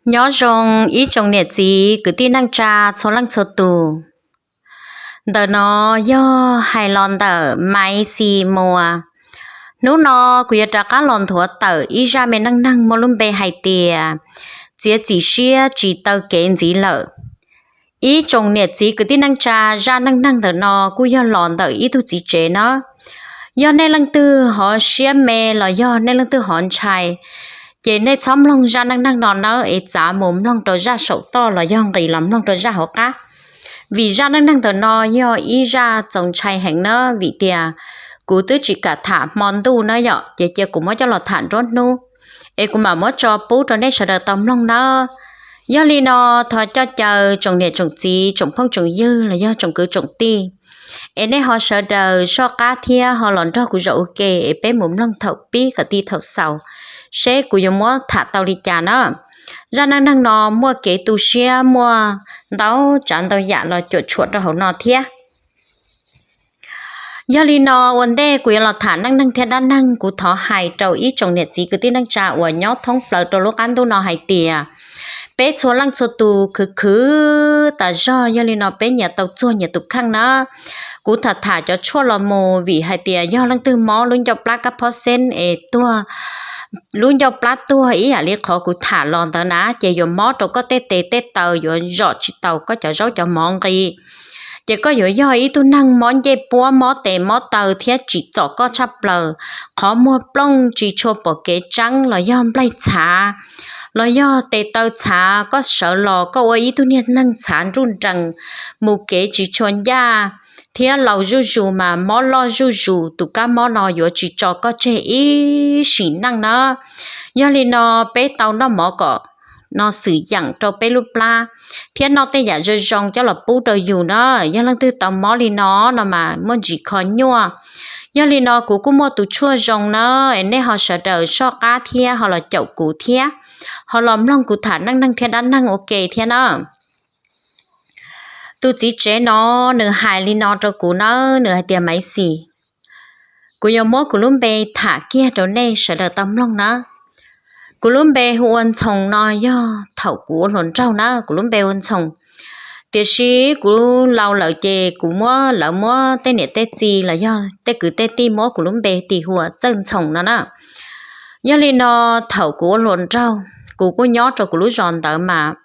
Nyob zoo ib tsoom niam txiv kwv tij neej tsa txhua leej txhua tus. Ntawm no yog hais los ntawm Maiv Xis Muas. Hnub no kuv yuav rov qab los nthuav tawm ib zaj me neej neeg muaj lub npe hais tias txiav txim siab tsis taw kev ntxiv lawm. Ib tsoom niam txiv kwv tij neej tsa, zaj neej neeg ntawm no kuj yog los ntawm ib tug txiv tsev na. Yog nej leej twg hov siab me los yog nej leej twg hov ntshai, ces nej txhob mloog zaj neej neeg no nawb, es txav mus mloog rau zaj saum toj los yog nqis los mloog rau zaj hauv qab. Vim zaj neej neeg ntawm no yog ib zaj txaus ntshai heev na, vim tias kuv twb tsis kam tham hmo ntuj na yom, ces cia kuv muab coj los tham nruab hnub, es kuv mam muab tso pub rau nej sawv daws tau mloog nawb. Yog li no, thov coj caw tsoom niam tsoom txiv, tsoom phooj tsoom ywg los yog tsoom kwv tsoom tij, es nej ho sawv daws soj qab thiab ho los nrog kuv zaum ua ke es peb mus mloog thaum pib kom txog thaum xaus, seb kuv yuav muab tham tau li cas na. Zaj neej neeg no muaj kev tu siab, muaj ntau tsav ntau yam los cuam tshuam rau hauv no thiab. Yog li no, ua ntej kuv yuav los tham neej neeg thiab dab neeg, kuv thov hais rau ib tsoom niam txiv kwv tij neej tsa uas nyob thoob plaws rau lub qab ntuj no hais tias peb txhua leej txhua tus khwv khwv tas zog, yog li no peb nyias tau txuag nyias tus kheej na. Kuv tham tham cov tshuaj los mus, vim hais tias yog leej twg mob lub ncauj plab kab phob xeeb es tuag, lub ncauj plab tuag ib yam li qhov kuv tham los ntawd na, ces yuav mob rau koj tej tes tej taw, yuav zom tsis tau koj cov zaub cov mov nqi. Ces koj yuav yog ib tug neeg mob ncej puab, mob tes mob taw thiab tsim txom koj tshaj plaws. Qhov muag plooj, tsis tshua pom kev tseeb los yog nplaig txhav, los yog tes taw txhav, koj sawv los koj ua ib tug niag neeg txhav nruj nrees, mus kev tsis tshua ncaj, thiab laus zuj zus mas mob loj zuj zus, tus kab mob no yuav tsis tso koj tseg ib sim neej na. Yog li no, peb tau noj mov kom no xwm yeem rau peb lub plab, thiab noj tej yam zoo zoo coj los pub rau yus na. Yog leej twg tau mob li no no mas muaj ntsis kho nyuaj. Yog li no, kuv kuj muaj tus tshuaj zoo na, es nej ho sawv daws soj qab thiab ho los caum kuv thiab, ho los mloog kuv tham neej neeg thiab dab neeg ua ke thiab na. Tus txiv tsev no nws hais li no rau kuv na, nws hais tias, Maiv Xis, kuv yuav muab kuv lub npe tham kiag rau nej sawv daws tau mloog na. Kuv lub npe hu ua Ntxhoos no yog thaum kuv ua hluas nraug na, kuv lub npe hu ua Ntxhoos. Tiam sis kuv laus lawm ces kuv muab, lawv muab tej niam tej txiv los yog tej kwv tej tij muab kuv lub npe tis hu ua Txawj Ntxhoos no na. Yog li no, thaum kuv ua hluas nraug, kuv kuj nyob rau kuv lub zos ntawd mas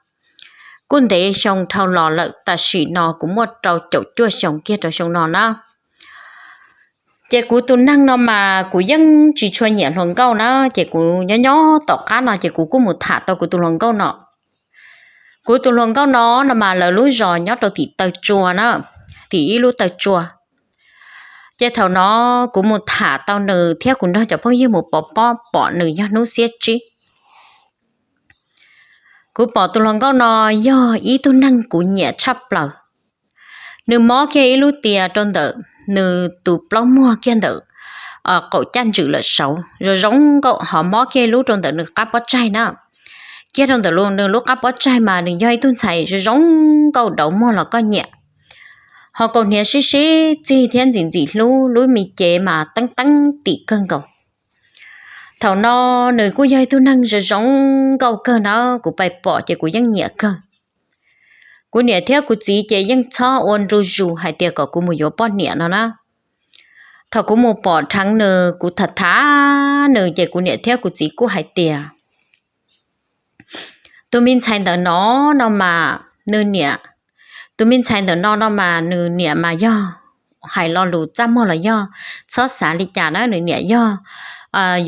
kuj ntev xyoo dhau los lawm, tam sim no kuv muaj rau caum cuaj xyoo kiag rau xyoo no na. Ces kuv tus neeg no mas kuv yeej tsis tshua nyiam hluas nkauj na, ces kuv nyob nyob tom qab no ces kuv kuj mus tham tau kuv tus hluas nkauj no. Kuv tus hluas nkauj no no mas lawv lub zos nyob rau tim taw tsua na, tim ib lub taw tsua. Ces thaum no kuv mus tham tau nws thiab kuv nrog cov phooj ywg mus pov pob pom nws yog hnub xiab tsib. Kuv pom tus hluas nkauj no yog ib tug neeg kuv nyiam tshaj plaws. Nws mob kiag ib lub tias rau ntawm nws tus plaub muag kiag ntawm qaum caj ntswm lawm saud zoo zoo nkauj, ho mob kiag ib lub rau ntawm nws qab pob tsaig na. Kiag rau ntawm nws lub qab pob tsaig mas nws yog ib tug ntxhais zoo zoo nkauj dauv muag los koj nyiam. Ho kaus hniav sib sib txig thiab ntxim ntxim hlub, lub me cev mas teeb teeb tim kawg nkaus. Thaum no nws kuj yog ib tug neeg zoo zoo nkauj kawg na, kuv pais pom ces kuv yeej nyiam kawg. Kuv niam thiab kuv txiv ces yeej txhob ua nru zus hais tias kom kuv mus yuav poj niam no na. Thaum kuv mus pom dheev nws, kuv tham tham nws ces kuv niam thiab kuv txiv kuj hais tias, tus me ntxhais ntawm no no mas nws niam, tus me ntxhais ntawm no no mas nws niam mas yog, hais lo lus txaj muag los yog txhob xav li cas na, nws niam yog,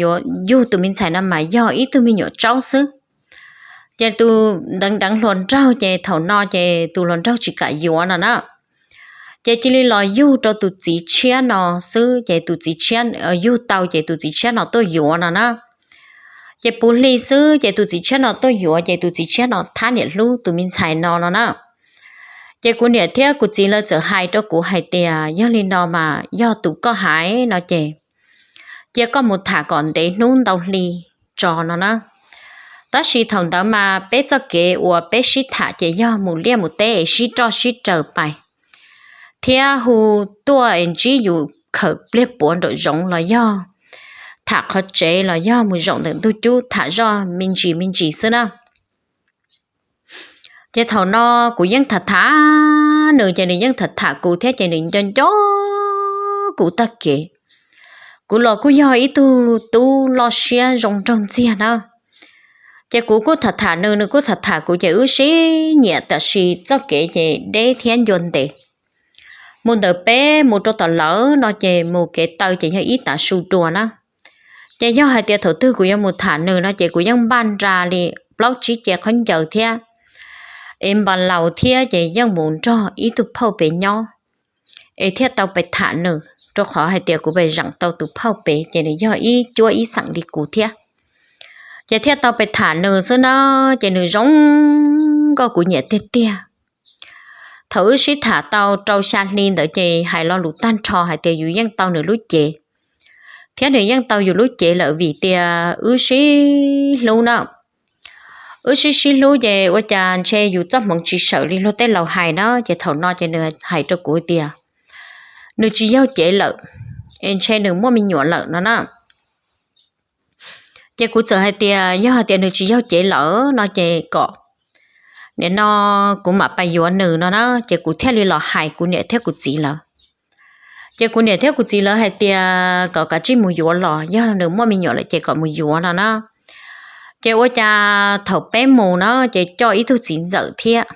yuav yug tus me ntxhais no mas yog ib tug me nyuam tsaub xwb. Ces tus deev deev hluas nraug ces thaum no ces tus hluas nraug tsis kam yuav no na. Ces cia li los yug rau tus txiv tshiab no xwb, ces tus txiv tshiab, yug tau ces tus txiv tshiab no tuaj yuav no na. Ces puv hli xwb ces tus txiv tshiab no tuaj yuav, ces tus txiv tshiab no thab niam hlub tus me ntxhais no no na. Ces kuv niam thiab kuv txiv lawv txawm hais rau kuv hais tias, yog li no mas yog tus koj hais no ces cia koj mus tham kom ntev hnub ntau hli tso no na. Tab sis thaum ntawd mas peb txoj kev uas peb sib tham ces yog mus liaj mus teb es sib roj sib raws pais, thiab hu tuaj es ntsib yus khawm pliag puav nraum zoov los yog tham qhov tsev los yog mus zaum ntawm ntug cub tham zoj me ntsis me ntsis xwb na. Ces thaum no kuv yeej tham tham nws ces nws yeej tham tham kuv thiab ces nws nco nco kuv tag kev. Kuv los kuj yog ib tug tub loj siab zoo nraug ntxiag na. Ces kuv kuj tham tham nws, nws kuj tham tham kuv ces wb sib nyiam tiam sis txoj kev ces deb thiab ncua ntev. Mus ntawm peb mus rau tom lawv no ces mus kev taw ces yog ib tav su dua na. Ces yog hais tias thaum twg kuv yuav mus tham nws no ces kuv yeej npaj nra li plaub tsib ce khaub ncaws thiab es npas laus thiab ces yeej mus nrog ib tug phauj pem nyob es thiaj tau pes tham nws, rau qhov hais tias kuv pes zeem tau tus phauj pem ces nws yog ib cuab ib xeem li kuv thiab. Ces thiaj tau pes tham nws xwb na, ces nws zoo nkauj kuv nyiam tiag tiag. Thaum wb sib tham tau rau xya hli ntawd ces hais lo lus tag nrho hais tias yus yeej tau nws lub cev thiab nws yeej tau yus lub cev lawm vim tias wb sib hlub na. Wb sib sib hlub ces ua cas ntshe yus txoj hmoov tsis sawm li luag tej laus hais na, ces thaum no ces nws hais rau kuv tias nws tsis yaug cev lawm es ntshe nws muaj me nyuam lawm no na. Ces kuv txawm hais tias yog hais tias nws tsis yaug cev lawm no ces kom nim no kuv mam pais yuav nws no na, ces kuv thiaj li los hais kuv niam thiab kuv txiv lawv. Ces kuv niam thiab kuv txiv lawv hais tias kom kav tsij mus yuav los, yog nws muaj me nyuam lawm ces kom mus yuav no na. Ces ua cas thaum peb mus na ces coj ib tug txiv ntxawm thiab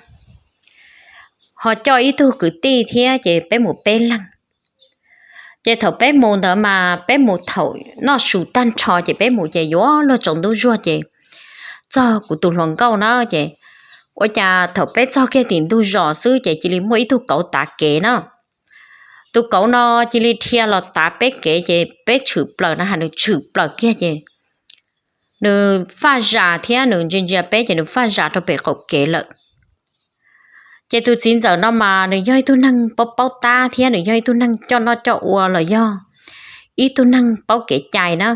ho coj ib tug kwv tij thiab ces peb mus peb leeg. Ces thaum peb mus ntawd mas peb mus thaum noj su tag nrho ces peb mus ces yuav luag tsaus ntuj zuag ces txog kuv tus hluas nkauj na ces ua cas thaum peb txog kiag tim ntug zos xwb ces cia li muaj ib tug kauv tav kev na. Tus kauv no cia li dhia los tav peb kev ces peb tshwm plaws na, nws tshwm plaws kiag ces nws faj zas thiab nws ntsia ntsia peb ces nws faj zas rau pem qaum kev lawm. Ces tus txiv ntxawm no mas nws yog ib tug neeg paub paub tab thiab nws yog ib tug neeg coj noj coj ua los yog ib tug neeg paub kev cai na.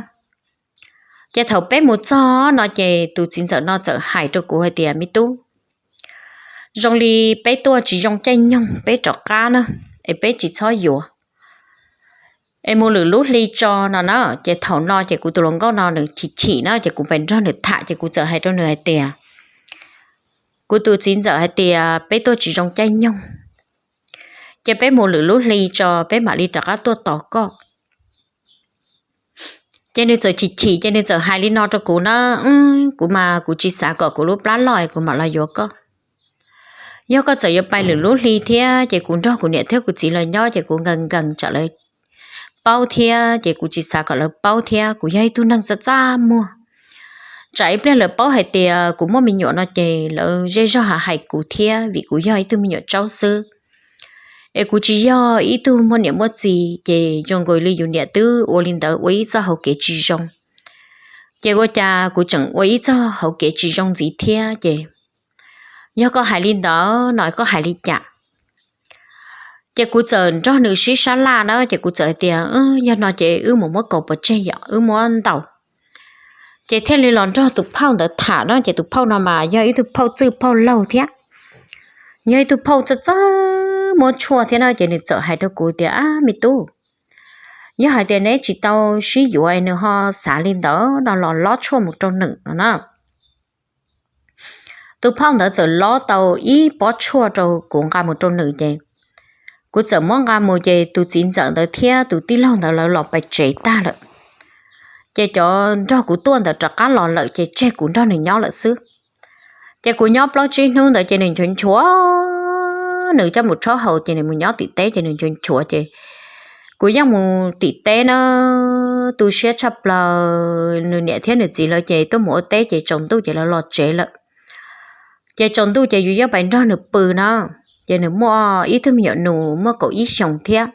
Ces thaum peb mus txog no ces tus txiv ntxawm no txawm hais rau kuv hais tias me tub, zoo li peb tuaj tsis zoo caij nyoog, peb rov qab na, es peb tsis txhob yuav es mus lwm lub hli tso no na. Ces thaum no ces kuv tus hluas nkauj no nws chim chim na ces kuv pes nrog nws tham ces kuv txawm hais rau nws hais tias kuv tus txiv ntxawm hais tias peb tuaj tsis zoo caij nyoog, ces peb mus lwm lub hli tso peb mam li rov qab tuaj tos koj. Ces nws txawm chim chim ces nws txawm hais li no rau kuv na, kuv mas kuv tsis xav kom kuv lub plab loj es kuv mam los yuav koj. Yog koj txawm yuav pais lwm lub hli thiab ces kuv nrog kuv niam thiab kuv txiv los nyob ces kuv nkees nkees tsam lawv paub thiab ces kuv tsis xav kom lawv paub thiab kuv yog ib tug neeg txaj txaj muag. Tsam ib pliag lawv paub hais tias kuv muaj me nyuam no ces lawv zej zog ha hais kuv thiab vim kuv yog ib tug me nyuam tsaub xwb. Es kuv tsis yog ib tug muaj niam muaj txiv ces zoo nkaus li yus niam twb ua li ntawd ua ib txoj hauv kev tsis zoo. Ces ua cas kuv tseem ua ib txoj hauv kev tsis zoo ntxiv thiab ces yog koj hais li ntawd no koj hais li cas? Ces kuv txawm nrog nws sib sab laj na ces kuv txawm hais tias yog no ces wb mus muab kaus pov tseg yom, wb muab ntaus. Ces thiaj li los nrog tus phauj ntawd tham na ces tus phauj no mas yog ib tug phauj txwj phauj laug thiab, yog ib tug phauj txawj txawj muab tshuaj thiab na ces nws txawm hais rau kuv tias ab me tub, yog hais tias neb tsis tau sib yuav nws ho xav li ntawd no los lob tshuaj mus rau nws no na. Tus phauj ntawd txawm lob tau ib pob tshuaj rau kuv nqa mus rau nws ces kuv txawm muab nqa mus ces tus txiv ntxawm ntawd thiab tus tij laug ntawd lawv los pais tsev tag lawm. Ces cov nrog kuv tuaj ntawd rov qab los lawm ces tseg kuv nrog nws nyob lawm xwb. Ces kuv nyob plaub tsib hnub ntawd ces nws nchuav nchuav, nws coj mus rhaub haus ces nws mus nyob tim teb ces nws nchuav nchuav ces kuv yeej mus tim teb na, tu siab tshaj plaws, nws niam thiab nws txiv lawv ces tuaj mus ua teb ces tsaus ntuj ces lawv los tsev lawm. Ces tsaus ntuj ces yus yeej pais nrog nws pw na. Ces nws muaj ib tug me nyuam nus muaj kaum ib xyoos thiab,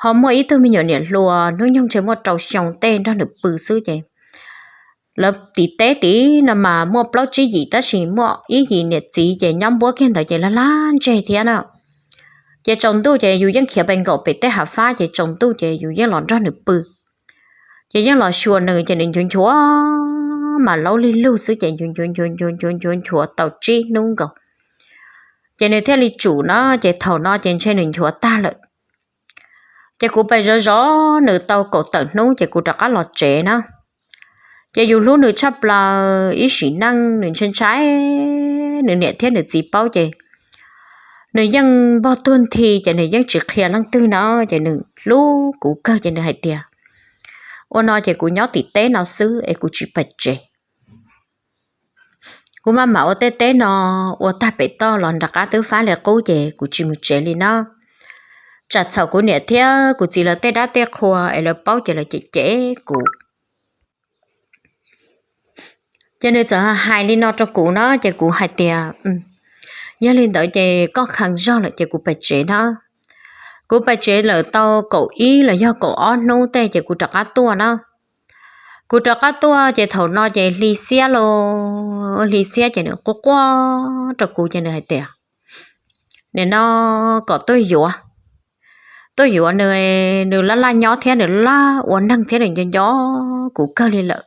ho muaj ib tug me nyuam niam hluas hnub nyoog ntshe muaj rau xyoo tej nrog nws pw xwb ces lawv tim teb tid no mas muaj plaub tsib yim tab sis muaj ib yim niam txiv ces nyob npuab kiag ntawd ces lag lag ntseg thiab na. Ces tsaus ntuj ces yus yeej khiav pes nkaum pem tej hav fab ces tsaus ntuj ces yus yeej los nrog nws pw. Ces yeej los xyuas nws ces nws nchuav nchuav mas laub lig lug xwb ces nchuav nchuav nchuav nchuav nchuav nchuav tau tsib hnub nkaus. Ces nws thiaj li tsum na, ces thaum no ces ntshe nws nchuav tag lawm. Ces kuv pes zov zov nws tau kaum tawm hnub ces kuv rov qab los tsev na. Ces yus hlub nws tshaj plaws, ib sim neej nws ntshai ntshai nws niam thiab nws txiv paub ces nws yeej npog tuag nthi ces nws yeej tsis qhia leej twg no ces nws hlub kuv kawg ces nws hais tias, ua no ces kuv nyob tim teb no xwb es kuv tsis pais tsev. Kuv maj mam ua tej teb no ua tag pem toj los nram qab twb fab li qub ces kuv tsis mus tsev li no. Tsam txhaum kuv niam thiab kuv txiv lawv tej dab tej qhua es lawv paub ces lawv cem cem kuv. Ces nws txawm hais li no rau kuv no ces kuv hais tias, yog li ntawd ces koj kheev zog lawm ces kuv pais tsev na. Kuv pais tsev lawm tau kaum ib los yog kaum ob hnub tej ces kuv rov qab tuaj na. Kuv rov qab tuaj ces thaum no ces hli xiab los hli xiab ces nws quaj quaj rau kuv ces nws hais tias, nim no kom tuaj yuav, tuaj yuav nws, nws laj laj nyob thiab nws laj ua neeg thiab nws nco nco kuv kawg li lawm.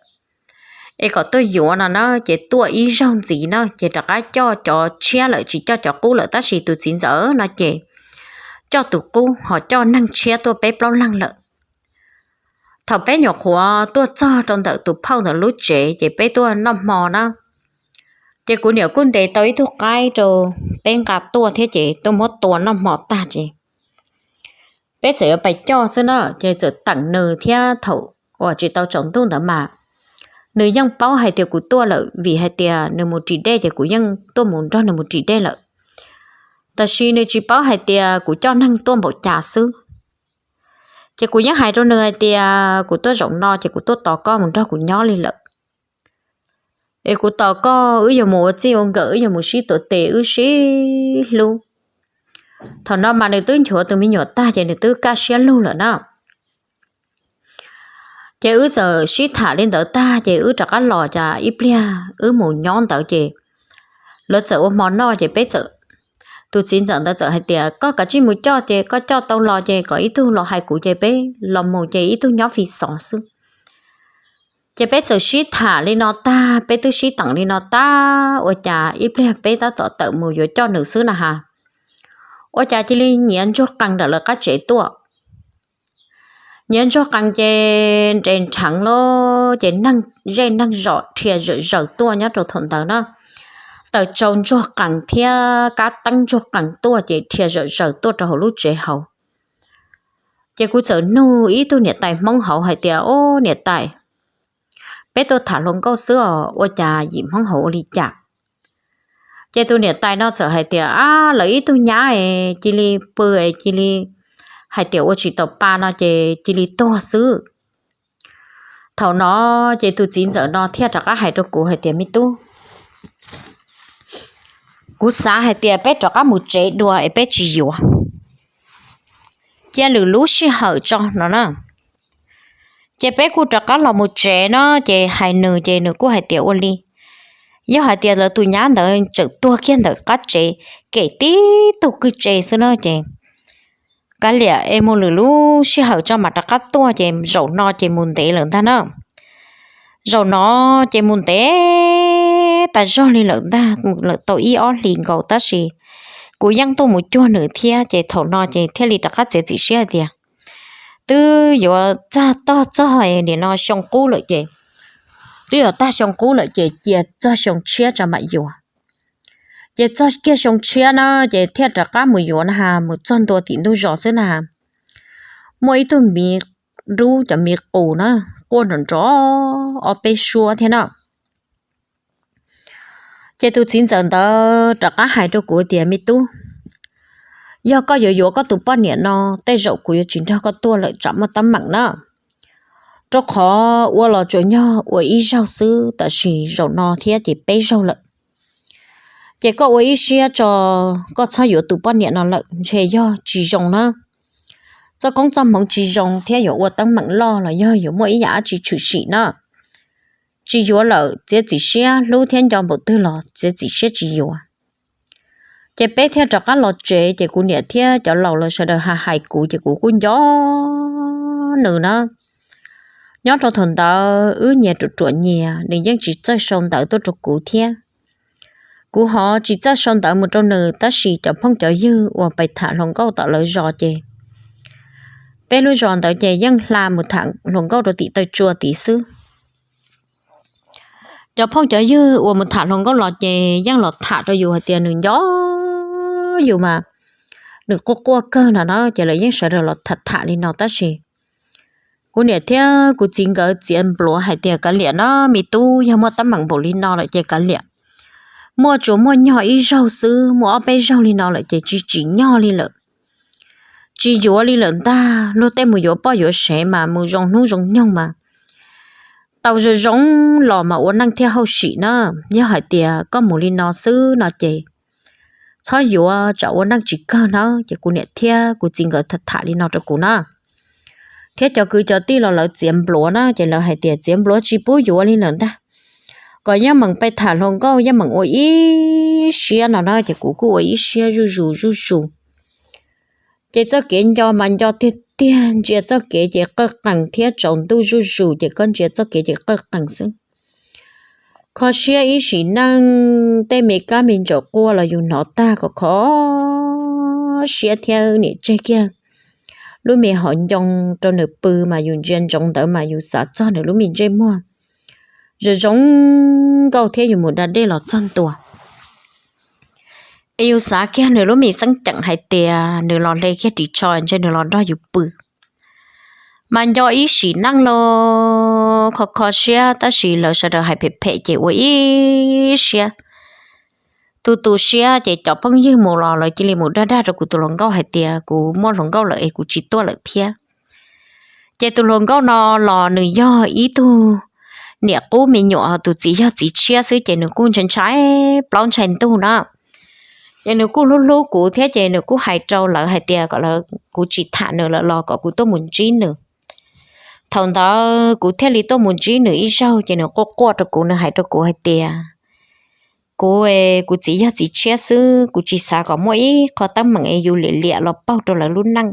Es kom tuaj yuav no na ces tuaj ib zaug ntxiv na ces rov qab coj cov tshiab lawm tsis coj cov qub lawm tab sis tus txiv ntxawm no ces coj tus qub ho coj neeg tshiab tuaj peb plaub leeg lawm. Thaum peb nyuam qhuav tuaj txog rau ntawm tus phauj ntawd lub tsev ces peb tuaj noj hmo na. Ces kuv niam kuj ntes tau ib tug qaib rau peb nqa tuaj thiab ces tuaj muab tua noj hmo tag ces peb txawm yuav pais coj xwb na ces txawm teem nws thiab thaum uas tsis tau tsaus ntuj ntawd mas nws yeej paub hais tias kuv tuaj lawm vim hais tias nws mus ris dej ces kuv yeej tuaj mus nrog nws mus ris dej lawm. Tab sis nws tsis paub hais tias kuv coj neeg tuaj npaum cas xwb. Ces kuv yeej hais rau nws hais tias kuv tuaj zaum no ces kuv tuaj tos koj mus nrog kuv nyob li lawm. Es kuv tos koj wb yuav mus ua txij ua nkawm wb yuav mus sib tuav tes wb sib hlub. Thaum no mas nws twb nchuav tus me nyuam tag ces nws twb kaj siab lug lawm na. Ces wb txawm sib tham li ntawd tag ces wb rov qab los cas ib pliag wb mus nyob ntawd ces lawv txawm ua hmo noj ces peb txawm, tus txiv ntxawm ntawd txawm hais tias koj kav tsij mus coj ces koj coj tau los ces kom ib tug los hais kuv ces peb los mus ces ib tug nyob fi xov xwb. Ces peb txawm sib tham li no tag peb twb sib teem li no tag ua cas ib pliag peb tab tom tawm mus yuav coj nws xwb na has, ua cas cia li nyiav ntsuag qees nram lawv qab tsev tuaj. Nyiav ntsuag qees ces nres nrheev lawm ces neeg zej neeg zos dhia zawm zaws tuaj nyob rau thaum ntawd na. Taws tsau ntsuag qees thiab kab teeb ntsuag qees tuaj ces dhia zawm zaws tuaj rau hauv lub tsev hauv. Ces kuv txawm nug ib tug niam tais Hmoob hauv hais tias, o, niam tais, peb tuaj tham hluas nkauj xwb os, ua cas yim Hmoob hauv ua li cas? Ces tus niam tais no txawm hais tias, a, lawv ib tug nyab es cia li pw es cia li hais tias ua tsis tau pa no ces cia li tuag xwb. Thaum no ces tus txiv ntxawm no thiaj rov qab hais rau kuv hais tias, me tub, kuv xav hais tias peb rov qab mus tsev dua es peb tsis yuav, cia lwm lub sij hawm tso no na. Ces peb kuj rov qab los mus tsev no ces hais nws ces nws kuj hais tias ua li, yog hais tias lawv tus nyab ntawd tseem tuag kiag ntawm qab tsev, kem tib tug kwj tse xwb no ces kav liam es mus lwm lub sij hawm tso mam rov qab tuaj ces zaum no ces mus ntev lawm ntag na. Zaum no ces mus ntev tas zog li lawm ntag, lawm tau ib ob hlis nkaus tab sis kuv yeej tuaj mus cuag nws thiab ces thaum no ces thiaj li rov qab txiav txim siab hais tias twb yuav txog tog txog nim no xyoo qub lawm ces, twb yuav tag xyoo qub lawm ces cia txog xyoo tshiab tso mam yuav. Ces txog kiag xyoo tshiab na ces thiaj rov qab mus yuav na has, mus txog ntua tim ntug zos xwb na has. Muaj ib tug miv dub cov miv qus na, quaj nrov nrov ob peb suab thiab na. Ces tus txiv ntxawm ntawd rov qab hais rau kuv tias, me tub, yog koj yuav yuav koj tus poj niam no, tej zaum kuv yuav tsis nrog koj tuaj lawm tsam muaj teeb meem na. Rau qhov ua los tsuas yog ua ib zaug xwb, tab sis zaum no thiab ces peb zaug lawm. Ces koj ua ib siab tso, koj txhob yuav tus poj niam no lawm, ntshe yog tsis zoo na. Txoj koob txoj hmoov tsis zoo thiab yuav ua teeb meem loj los yog yuav muaj ib yam dab tsi tshwm sim na. Tsis yuav lawm, txiav txim siab, hlub thiab nco npaum twg los txiav txim siab tsis yuav. Ces peb thiaj rov qab los tsev, ces kuv niam thiab cov laus los sawv daws hais hais kuv, ces kuv kuj nco nws na. Nyob rau thaum ntawd wb nyias ruam ruam nyias, nws yeej tsis txawj sau ntawv tuaj rau kuv thiab. Kuv ho tsis txawj sau ntawv mus rau nws, tab sis cov phooj cov ywg uas pais tham hluas nkauj tom lawv zos ces, peb lub zos ntawd ces yeej hla mus tham hluas nkauj rau tim taw tsua tid xwb. cov phooj cov ywg uas mus tham hluas nkauj los ces yeej los tham rau yus hais tias nws nco yus mas nws quaj quaj kawg no na, ces lawv yeej sawv daws los tham tham li no tab sis kuv niam thiab kuv txiv nkawd txiav npluav hais tias kav liam no, me tub yog muaj teeb meem npaum li no lawm ces kav liam, muaj tsuas muaj nyog ib zaug xwb, muaj ob peb zaug li no lawm ces tsis tsim nyog li lawm, tsis yuav li lawm ntag. Luag tej mus yuav poj yuav sev mas mus zoo hnub zoo nyoog mas tau zoo zoo los mas ua neej thiaj hauj sim na. Yog hais tias koj mus li no xwb no ces txhob yuav, tsam ua neej tsis kawg na. Ces kuv niam thiab kuv txiv nkawd tham tham li no rau kuv na. Thiab cov kwv cov tij los lawv txiav npluav na, ces lawv hais tias txiav npluav tsis pub yuav li lawm ntag, kom yeej meem pes tham hluas nkauj, yeej meem ua ib siab no na, ces kuv kuj ua ib siab zuj zus zuj zus. Ces txoj kev nco mas nco tiag tiag, ntsia txoj kev ces qawj qees thiab tsaus ntuj zuj zus ces koj ntsia txoj kev ces qawj qees xwb. Kho siab ib sim neej, tej me kab me ntsaum quaj los yus hnov tag, kom kho siab thiab niam tseg kiag lub me hauv ncoo rau nws pw mas yus ntsia ntsoov ntawd mas yus xav txog nws lub me ntsej muag zoo zoo nkauj thiab yus mus da dej los txog ntua es yus xav kiag nws lub me xeeb ceem hais tias nws los hle kiag ris tsho ntshe nws los nrog yus pw. Mas nco ib sim neej los kho kho siab, tab sis lawv sawv daws hais phem phem ces ua ib siab. Tu tu siab ces cov phooj ywg mus los lawv cia li mus dag dag rau kuv tus hluas nkauj hais tias kuv muaj hluas nkauj lawm es kuv tsis tuaj lawm thiab. Ces tus hluas nkauj no los nws yog ib tug niam qub me nyuam, tus txiv yog txiv tshiab xwb ces nws kuj ntshai ntshai plaub ntshai ntug na. Ces nws kuj hlub hlub kuv thiab ces nws kuj hais rau lawv hais tias kom kuv tsis tham nws lawm los kom kuv tuaj mus ntsib nws. Thaum ntawd kuv thiaj li tuaj mus ntsib nws ib zaug ces nws quaj quaj rau kuv, nws hais rau kuv hais tias kuv, kuv txiv yog txiv tshiab xwb, kuv tsis xav kom muaj ib qho teeb meem es yus liam liam los paug rau lawv lub neej.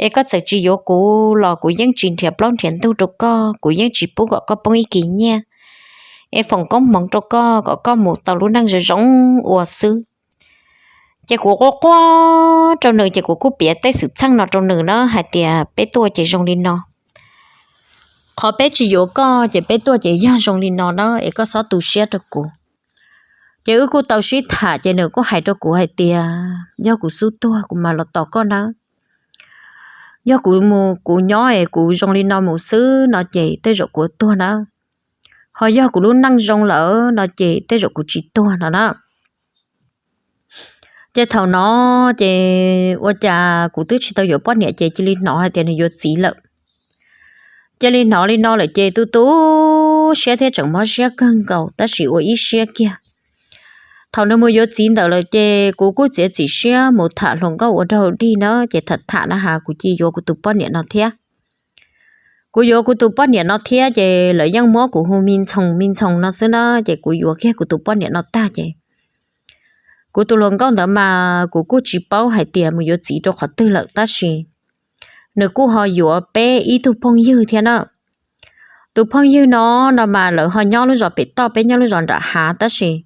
Es koj txawm tsis yuav kuv los kuv yeej tsis nrhiav plaub nrhiav ntug rau koj, kuv yeej tsis pub kom koj poob ib kis nyiaj, es foom koob hmoov rau koj kom koj mus tau lub neej zoo zoo ua xwb. Ces kuv quaj quaj rau nws ces kuv kuj piav tej xwm txheej no rau nws na hais tias peb tuaj ces zoo li no, qhov peb tsis yuav koj ces peb tuaj ces yog zoo li no na, es koj txhob tu siab rau kuv. Ces wb kuj tau sib tham ces nws kuj hais rau kuv hais tias yog kuv xub tuag kuv mam los tos koj nawb. Yog kuv mus kuv nyob es kuv zoo li no mus xwb no ces tej zaum kuv tuag na, ho yog kuv lub neej zoo lawm no ces tej zaum kuv tsis tuag no na. Ces thaum no ces ua cas kuv twb tsis tau yuav poj niam ces cia li hnov hais tias nws yuav txiv lawm. Cia li hnov li no lawm ces tu tu siab thiab tseem mob siab kawg nkaus tab sis ua ib siab kiag. Thaum nws mus yuav txiv ntawd lawm ces kuv kuj txiav txim siab mus tham hluas nkauj ua dog dig na, ces tham tham na has kuv cia yuav kuv tus poj niam no thiab. Kuv yuav kuv tus poj niam no thiab ces lawv yeej muab kuv hu me ntxhoo me ntxhoo no xwb na, ces kuv yuav kiag kuv tus poj niam no tag ces kuv tus hluas nkauj ntawd mas kuv kuj tsis paub hais tias mus yuav txiv rau qhov twg lawm tab sis nws kuj ho yuav peb ib tug phooj ywg thiab na. Tus phooj ywg no, no mas lawv ho nyob lub zos pem toj, peb nyob lub zos nram hav tab sis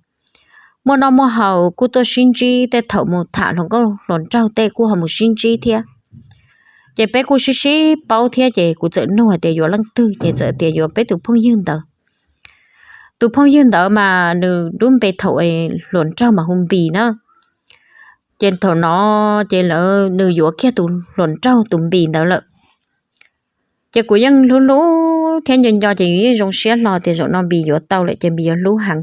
muaj noj muaj haus kuj tuaj sib ntsib, tej thaum mus tham hluas nkauj hluas nraug tej kuj ho mus sib ntsib thiab. Ces peb kuj sib sib paub thiab ces kuv txawm nug hais tias yuav leej twg ces txawm tias yuav peb tus phooj ywg ntawd. Tus phooj ywg ntawd mas nws lub npe thaum hluas nraug mas hu Npis na. Ces thaum no ces lawv, nws yuav kiag tus hluas nraug tus Npis ntawd lawm. Ces kuv yeej hlub hlub thiab nco nco ces yus yeej zoo siab hlo tias zaum no Npis yuav tau lawm ces Npis yuav hlub heev,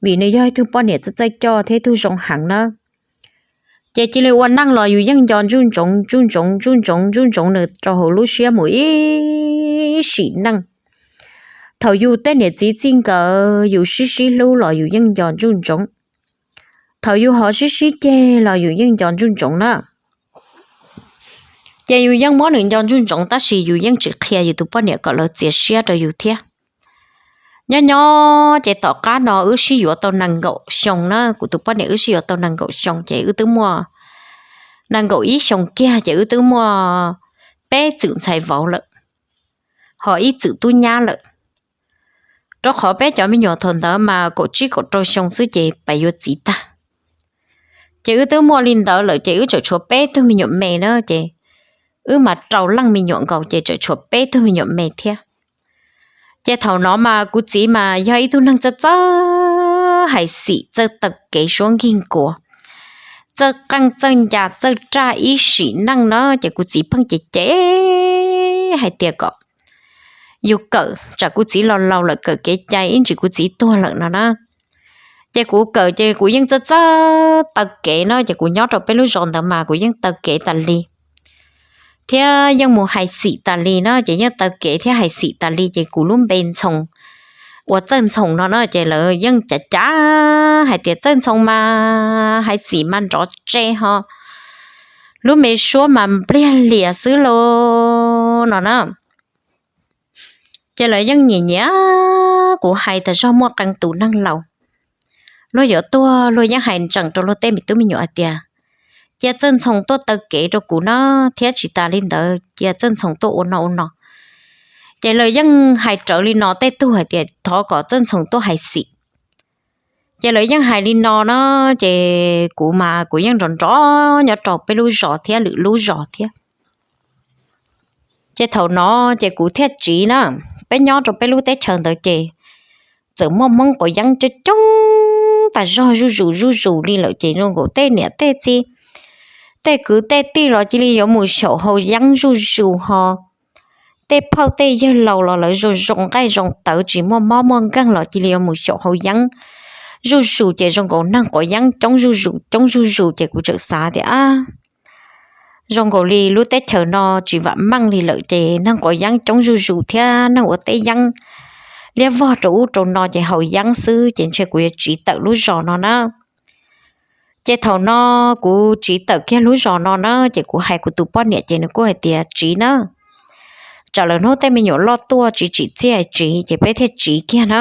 vim nws yog ib tug poj niam txawj txawj coj thiab ib tug zoo heev na. Ces cia li ua neej los yus yeej nco ntsuj ntsoov ntsuj ntsoov ntsuj ntsoov ntsuj ntsoov nws rau hauv lub siab mus ib sim neej. Thaum yus tej niam txiv txij nkawm yus sib sib hlub los yus yeej nco ntsuj ntsoov. Thaum yus ho sib sib ceg los yus yeej nco ntsuj ntsoov na. Ces yus yeej muab nws nco ntsuj ntsoov tab sis yus yeej tsis qhia yus tus poj niam kom lawv txiav siab rau yus thiab. Nyob nyob ces tom qab no wb sib yuav tau nees nkaum xyoo na, kuv tus poj niam wb sib yuav tau nees nkaum xyoo ces wb twb muaj, nees nkaum ib xyoo kiag ces wb twb muaj peb txwm ntxhais vauv lawm, ho ib txwm tub nyab lawm. Rau qhov peb cov me nyuam thaum ntawd mas kaum tsib kaum rau xyoo xwb ces pais yuav txiv tag. Ces wb twb muaj li ntawd lawm ces wb tseem tshuav peb tug me nyuam me na, ces wb mas rau leej me nyuam nkaus ces tseem tshuav peb tug me nyuam me thiab. Ces thaum no mas kuv txiv mas yog ib tug neeg txawj txawj hais xim, txawj taw kev suab nkig nkuas, txawj qeej txawj ncas txawj raj ib sim neej no, ces kuv txiv pheej cem cem hais tias kom yus kawm, tsam kuv txiv los laus lawm kawm kev cai ib ntsis kuv txiv tuag lawm no na. Ces kuv kawm ces kuv yeej txawj txawj taw kev no, ces kuv nyob rau peb lub zos ntawd mas kuv yeej taw kev tas li thiab yeej mus hais xim tas li no, ces yeej taw kev thiab hais xim tas li, ces kuv lub npe Ntxhoo uas Txawj Ntxhoo no na, ces lawv yeej cav cav hais tias Txawj Ntxhoo mas hais xim mas nrov tse ho, lub me suab mas npliag lias xwb los no na. Ces lawv yeej nyiam nyiam kuv hais tas zog, muaj qee tus neeg laus luag yuav tuag luag yeej hais ntsees rau luag tej me tub me nyuam hais tias cia Txawj Ntxhoo tuaj taw kev rau kuv no, thiab tsis tas li ntawd cia Txawj Ntxhoo tuaj ua no ua no. Ces lawv yeej hais rawv li no tej tug hais tias thov kom Txawj Ntxhoo tuaj hais xim. Ces lawv yeej hais li no no, ces kuv mas kuv yeej nrov nrov nyob rau peb lub zos thiab lwm lub zos thiab. Ces thaum no ces kuv thiaj tsiv na, peb nyob rau peb lub teb chaws ntawd ces txawm muaj Hmoob quav yeeb coob coob tas zog zuj zus zuj zus li lawm, ces zoo nkaus tej niam tej txiv, tej kwv tej tij los cia li yuav mus xyaum haus yeeb zuj zus ho, tej phauj tej yawg laus los lawv zoo zoo nqaij zoo tawv tsis muaj mob muaj nkeeg los cia li yuav mus xyaum haus yeeb zuj zus, ces zoo nkaus neeg quav yeeb coob zuj zus coob zuj zus, ces kuv txawm xav tias a, zoo nkaus li lub teb chaws no tsis vam meej li lawm, ces neeg quav yeeb coob zuj zus thiab neeg ua teb yeeb liab vog rau ub rau no ces haus yeeb xwb, ces ntshe kuv yuav tsiv tawm lub zos no na. Ces thaum no kuv tsiv tawm kiag lub zos no na, ces kuv hais kuv tus poj niam ces nws kuj hais tias tsiv na, tsam lawv hnub tej me nyuam loj tuaj tsis tsim txiaj tsiv, ces peb thiaj tsiv kiag na.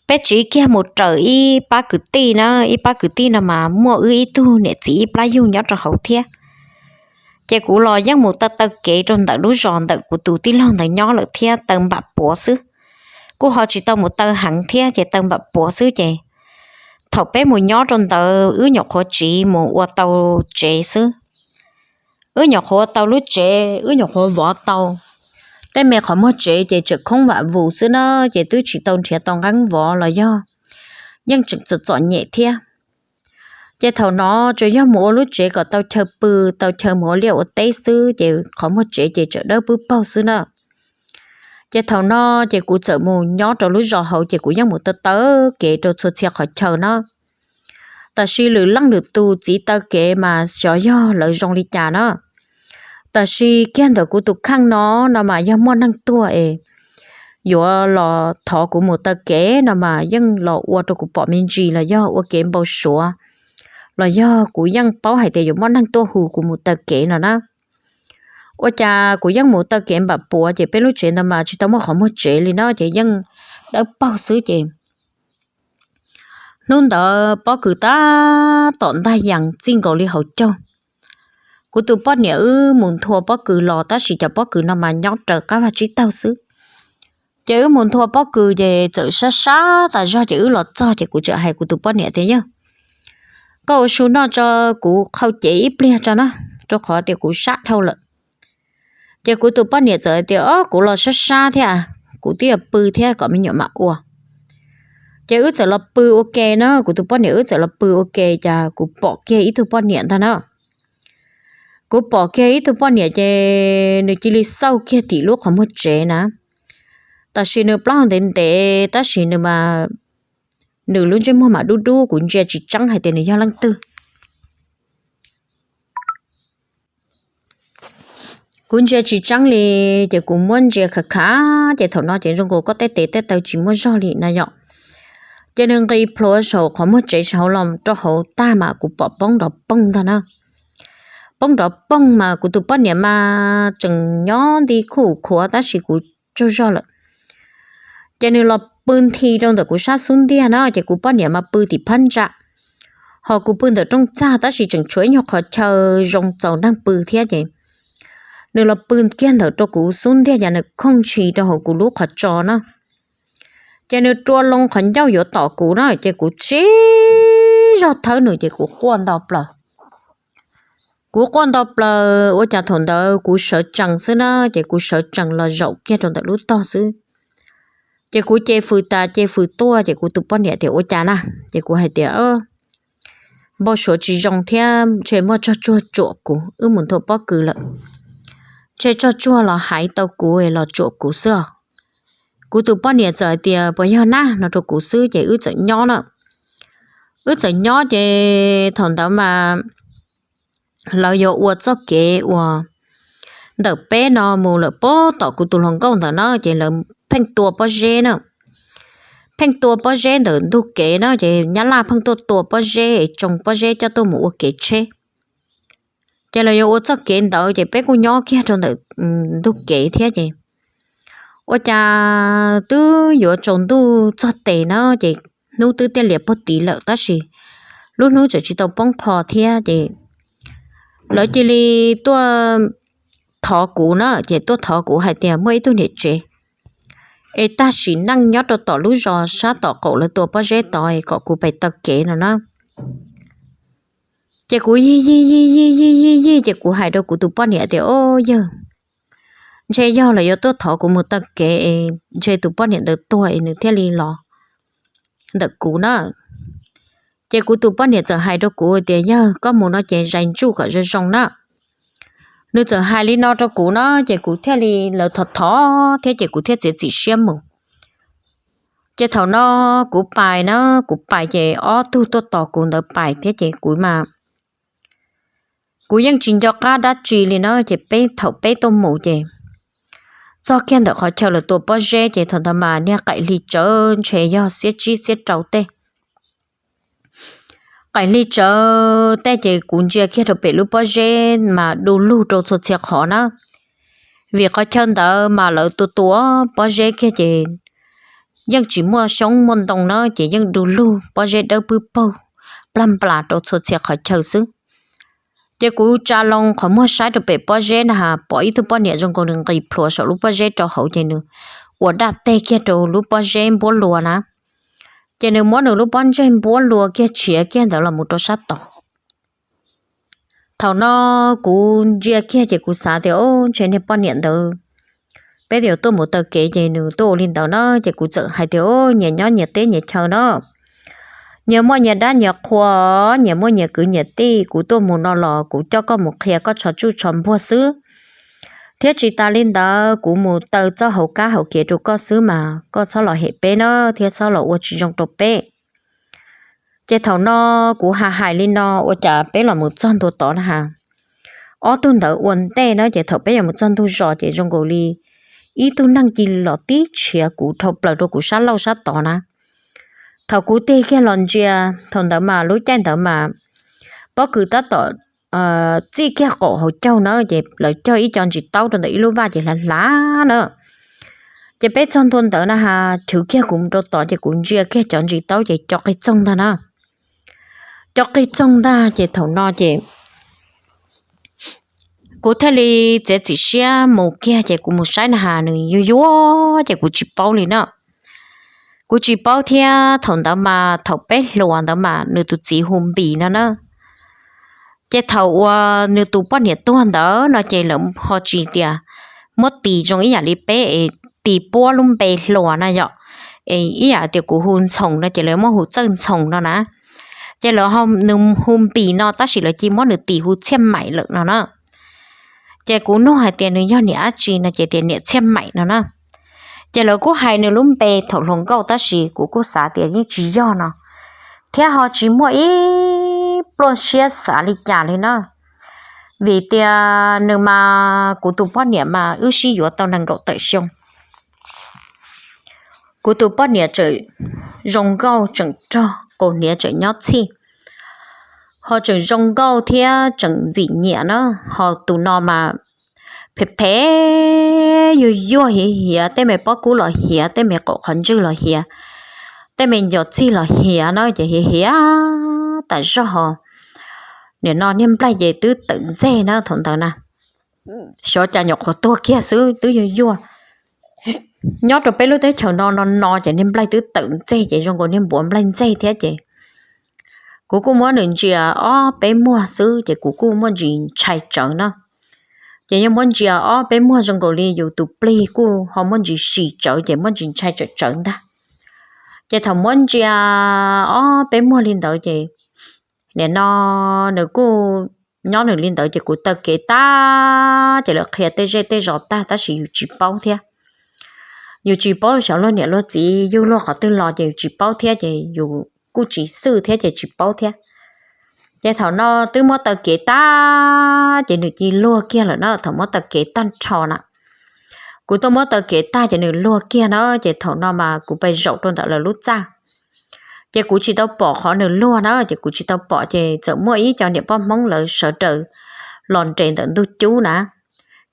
Peb tsiv kiag mus raws ib pab kwv tij na, ib pab kwv tij no mas muaj wb ib tug niam txiv ib plab yug nyob rau hauv thiab. Ces kuv los yeej mus taw taw kev rau ntawm lub zos ntawm kuv tus tij laug ntawd nyob lawm thiab, taw npam puav xwb, kuj ho tsis tau mus taw heev thiab, ces taw npam puav xwb, ces thaum peb mus nyob rau ntawd wb nyuam qhuav tsiv mus ua tau tsev xwb. Wb nyuam qhuav ua tau lub tsev, wb nyuam qhuav vov tau tej me qhov muag tsev, ces tseem khoob vam vus xwb na, ces twb tsis tau nrhiav tau nqeeb vov los yog yeej tseem txom txom nyem thiab. Ces thaum no tsuas yog mus ua lub tsev kom tau chaw pw, tau chaw mus ua liaj ua teb xwb, ces qhov muag tsev ces tseem dawb pwb paug xwb na. Ces thaum no ces kuv txawm mus nyob rau lub zos hauv, ces kuv yeej mus taw taw kev rau txhua txhia qhov chaw na. Tab sis lwm leej lwm tus txiv taw kev mas xyov yog lawv zoo li cas na. Tab sis kiag ntawm kuv tus kheej no, no mas yog muaj neeg tuag es yuav los thov kuv mus taw kev no mas yeej los ua rau kuv pom me ntsis los yog ua kev npau suav, los yog kuv yeej paub hais tias yuav muaj neeg tuaj hu kuv mus taw kev no na. Ua cas kuv yeej mus taw kev npam puav, ces peb lub tsev ntawd mas tsis tau muaj qhov muag tsev li no, ces yeej dawb paug xwb, ces hnub ntawd pob kws tab tom ntaj yees txij nkaus li hauv caug. Kuv tus poj niam wb mus nthua pob kws los, tab sis cov pob kws no mas nyob raws qab vaj tsib taug xwb. Ces wb mus nthua pob kws ces txawm sab sab tas zog, ces wb los txog ces kuv txawm hais kuv tus poj niam tias, Yog, koj ua su noj tso, kuv qhau cev ib pliag tso na, rau qhov tias kuv sab dhau lawm. Ces kuv tus poj niam txawm tias, Ob, kuv los sab sab thiab, kuv twb yuav pw thiab, kom me nyuam mam ua. Ces wb txawm los pw ua ke na, kuv tus poj niam wb txawm los pw ua ke, ces kuv pom kiag ib tug poj niam ntag na. Kuv pom kiag ib tug poj niam ces nws cia li xauj kiag tim lub qhov muag tsev na. Tab sis nws plaub hau ntev ntev, tab sis nws mas, nws lub ntsej muag mas dub dub, kuv ntsia tsis tseeb hais tias nws yog leej twg. Kuv ntsia tsis tseeb li, ces kuv muab ntsia khav khav, ces thaum no ces zoo nkaus koj tej tes tej taw tsis muaj zog li na yom. Ces nws nqis plhuav saum qhov muag tsev saum hauv los rau hauv tag mas kuv pom poob nrov poog ntag na. Poob nrov poog mas kuv tus poj niam mas tseem nyob nti khuj khuav, tab sis kuv tsaug zog lawm. Ces nws los pw nthi rau ntawm kuv sab xub ntiag na, ces kuv poj niam mas pw tim phab ntsa, ho kuv pw ntawm rooj txag, tab sis tseem tshuav ib nyuag qhov chaw zoo txaus neeg pw thiab, ces nws los pw kiag ntawm rau kuv xub ntiag, ces nws khooj ntshis rau hauv kuv lub qhov tsos na. Ces nws rua loo qhov ncauj yuav tom kuv na, ces kuv tsis zog thawb nws, ces kuv quaj nto plaws. Kuv quaj nto plaws ua cas thaum ntawd kuv sawv tsees xwb na, ces kuv sawv tsees los zaum kiag rau ntawm lub tog xwb. Ces kuv ce fws tas ce fws tuaj ces kuv tus poj niam tias, Ua cas na? Ces kuv hais tias, Npau suav tsis zoo thiab ntshe muaj tsog tsuag tsuam kuv, wb mus nthua pob kws lawm, ntshe tsog tsuag los haiv tau kuv los tsuam kuv xwb os. Kuv tus poj niam txawm hais tias, Puas yog na? no rau kuv xwb ces wb txawm nyob na. Wb txawm nyob ces thaum ntawd mas lawv yuav ua txoj kev uas ntawm peb no mus lawm pem tom kuv tus hluas nkauj ntawd na, ces lawv pheej tua pob zeb na. Pheej tua pob zeb ntawm ntug kev na, ces nyab laj pheej tuaj tua pob zeb es tsoo pob zeb coj tuaj mus ua kev tsheb. Ces lawv yuav ua txoj kev ntawd ces peb kuj nyob kiag rau ntawm ntug kev thiab ces ua cas twb yuav tsaus ntuj txog tes na, ces hnub twb tiaj lias puag tid lawm tab sis lub hnub tseem tsis tau poob qho thiab ces lawv cia li tuaj thov kuv na, ces tuaj thov kuv hais tias muaj ib tug niam tsev es tag sim neej nyob rau tom lub zos sab tom qaum lawv tua pob zeb tod es kom kuv pais taw kev no na. Ces kuv yij yij yij yij yij yij yij ces kuv hais rau kuv tus poj niam tias, Au yawg, ntshe yog lawv yuav tuaj thov kuv mus taw kev es ntshe tus poj niam ntawd tuag es nws thiaj li los ntawm kuv na. Ces kuv tus poj niam txawm hais rau kuv tias, Yawg, koj mus no ces zais ntsuj kom zoo zoo na. Nws txawm hais li no rau kuv na ces kuv thiaj li, lawv thov thov thiab ces kuv thiaj txiav txim siab mus. Ces thaum no kuv pais na, kuv pais ces ob tug tuaj tos kuv ntawd pais thiab ces kuv mas kuv yeej tsis nco qab dab tsi li na, ces peb thaum peb tuaj mus ces txog kiag ntawm qhov chaw lawv tua pob zeb ces thaum ntawd mas niag qaim hli tsawv ntshe yog xiab tsib xiab rau tej. Qaim hli tsawv tej ces kuv ntsia kiag rau pem lub pob zeb mas du lug rau txhua txhia qhov na. Vim qhov chaw ntawd mas lawv tua tua pob zeb kiag ces yeej tsis muaj xyoob muaj ntoo na, ces yeej du lug pob zeb dawb pwb paug plag nplas rau txhua txhia qhov chaw xwb. Ces kuv tsa loo qhov muag saib rau pem pob zeb na has pom ib tug poj niam zoo nkaus nws nqis plhuav saum lub pob zeb rau hauv ces nws ua daj teg kiag rau lub pob zeb npuab lua na. Ces nws muab nws lub pob ntseg npuab lua kiag tshiav kiag ntawd los mus rau sab tod. Thaum no kuv ntsia kiag ces kuv xav tias, Au, ntshe niag poj niam ntawd peb yuav tuaj mus taw kev ces nws tuaj ua li ntawd na. Ces kuv txawm hais tias, Au, nyias nyob nyias teb nyias chaw no, nyias muaj nyias dab nyias qhua, nyias muaj nyias kwv nyias tij, kuv tuaj mus no los kuv coj koj mus qhia koj tsho tsuj tsho npuag xwb. Thiab tsis tas li ntawd kuv mus taw txoj hauv kab hauv kev rau koj xwb mas koj txhob los hem peb na thiab txhob los ua tsis zoo rau peb. Ces thaum no kuv hais hais li no ua cas peb los mus txog ntua tod na has. Ob tug ntawd ua ntej na ces thaum peb yuav mus txog ntug zos ces zoo nkaus li ib tug neeg cia li los tib tshiav kuv dhau plaws rau kuv sab laug sab tod na. Thaum kuv tig kiag los ntsia, thaum ntawd mas lub caij ntawd mas pob kws tab tom txij kiag qaum hauv caug na ces lawv cog ib co ntsis taub rau ntawm ib lub vaj ces hlav hlav na. Ces peb txog ntua ntawd na has, chwv kiag kuv mus rau tod ces kuv ntsia kiag cov ntsis taub ces co qig txoog ntag na. Co qig txoog ntag ces thaum no ces kuv thiaj li txiav txim siab mus kiag ces kuv mus saib na has nws yuag yuag ces kuv tsis paub li na. Kuv tsis paub thiab thaum ntawd mas thaum peb hluas ntawd mas nws tus txiv hu Npis no na. Ces thaum uas nws tus poj niam tuag ntawd no ces lawv ho tsis tias muab tis zoo ib yam li peb es tis puab lub npe hluas na yom. Es ib yam tias kuv hu Ntxhoos no ces lawv muab hu Txawj Ntxhoos no na. Ces lawv, nws hu Npis no tab sis lawv cia muab nws tis hu Txhiaj Maim lawm no na. Ces kuv nug hais tias nws yog niam dab tsi no ces tias niam Txhiaj Maim no na. Ces lawv kuj hais nws lub npe thaum hluas nkauj tab sis kuv kuj xav tias yeej tsis yog no, thiab ho tsis muaj ib pluaj siab xav li cas li na. Vim tias nws mas kuv tus poj niam mas wb sib yuav tau nees nkaum tawm xyoo. Kuv tus poj niam tseem zoo nkauj tseem rog, qus hniav tseem nyob txhij, ho tseem zoo nkauj thiab tseem ntxim nyiam na. Ho tus no mas phem phem, yuag yuag hiav hiav, tej me pob kub los hiav, tej me qaum qhov ntswg los hiav, tej me nco txig los hiav na ces hiav hiav tas zog ho. Nim no niag nplaig ces twb tawm ntxeg na thaum ntawd na. Xyov cas nyuam qhuav tuag kiag xwb twb yuag yuag. Nyob rau peb lub teb chaws no no no ces niag nplaig twb tawm ntxeg ces zoo nkaus niag npuav nplaig ntxeg thiab ces Kuv kuj muab nws ntsia ob peb muag xwb ces kuv kuj muaj ntsis ntshai tsawv na. Ces yog muab ntsia ob peb muag zoo nkaus li yus tus plig kuj ho muaj ntsis si tsawv ces muaj ntsis ntshai tsawv tsawv ntag. Ces thaum muab ntsia ob peb muag li ntawd ces nim no nws kuj nyob nws li ntawd ces kuv taw kev tag ces lawv qhia tej zej tej zos tag tab sis yus tsis paub thiab. Yus tsis paub xyov luag niam luag txiv yug luag qhov twg los ces yus tsis paub thiab ces yus kuj tsis xwj thiab ces tsis paub thiab. Ces thaum no twb muab taw kev tag ces nws cia luag kiag lawm na, thaum muab taw kev tag nrho na. Kuv tuaj muab taw kev tag ces nws luag kiag na, ces thaum no mas kuv pais zaum rau ntawm lawv lub txaj. Ces kuv tsis tau pom qhov nws luag na, ces kuv tsis tau pom ces txawm muaj ib co niam poj Hmoob lawv sawv daws los nres ntawm ntug cub na.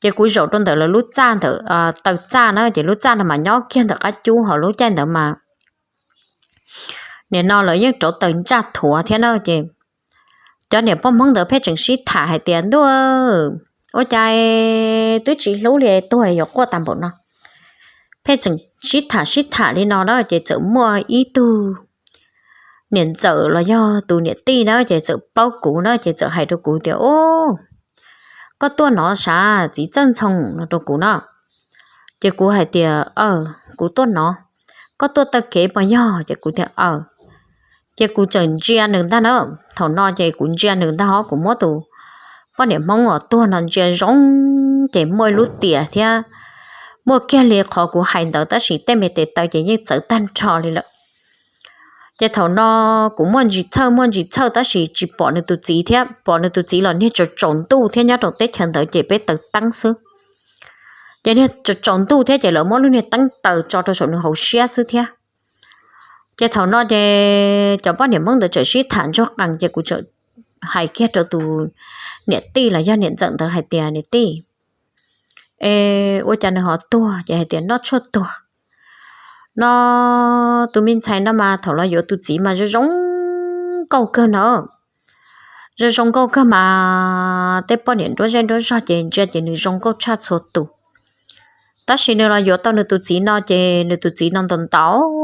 Ces kuv zaum rau ntawm lawv lub txaj ntawm taw txaj na, ces lub txaj no mas nyob kiag ntawm qab cub hos lub caij ntawd mas nim no lawv yeej rauv taws ntsaj thuav thiab na. Ces cov niam poj Hmoob ntawd pheej tseem sib tham hais tias ntuj, ua cas twb tsis hlub li tuag yuav quaj tag npaum no. Pheej tseem sib tham sib tham li no na ces txawm muaj ib tug niam ntxawm los yog tus niam tij na ces txawm paub kuv na ces txawm hais rau kuv tias, Ub, koj tuaj no sav txiv txawj ntxhoo no rau kuv na. Ces kuv hais tias, Aw, kuv tuaj no. Koj tuaj taw kev puas yog? Ces kuv tias, Aw. Ces kuv txawm ntsia nws ntag na. Thaum no ces kuv ntsia nws ntag ho kuv muab tus poj niam Hmoob uas tuag no ntsia zoo, ces muaj ib lub tiam thiab muaj kiag li qhov kuv hais ntawd tab sis tej me tes taw ces yeej txawv tag nrho li lawm. Ces thaum no kuv muaj ntsis txhawj muaj ntsis txhawj tab sis tsis pom nws tus txiv thiab, pom nws tus txiv los niag tsaus tsaus ntuj thiab nyob rau teb chaws ntawd ces peb taws teeb xwb. Ces niag tsaus tsaus ntuj thiab ces lawv muab lub niag teeb taws tso rau saum nws hauv siab xwb thiab. Ces thaum no ces cov poj niam Hmoob ntawd txawm sib tham ntsuag qees ces kuv txawm hais kiag rau tus niam tij los yog niam ntxawm ntawd hais tias, Niam tij, es ua cas nws ho tuag? Ces hais tias, Noj tshuaj tuag. No tus me ntxhais no mas thaum los yuav tus txiv mas zoo zoo nkauj kawg no. Zoo zoo nkauj kawg mas tej poj niam nruab zej nruab zog ces ntsia ces nws zoo nkauj tshaj txhua tus. Tab sis nws los yuav tau nws tus txiv no ces nws tus txiv no ntaus ntaus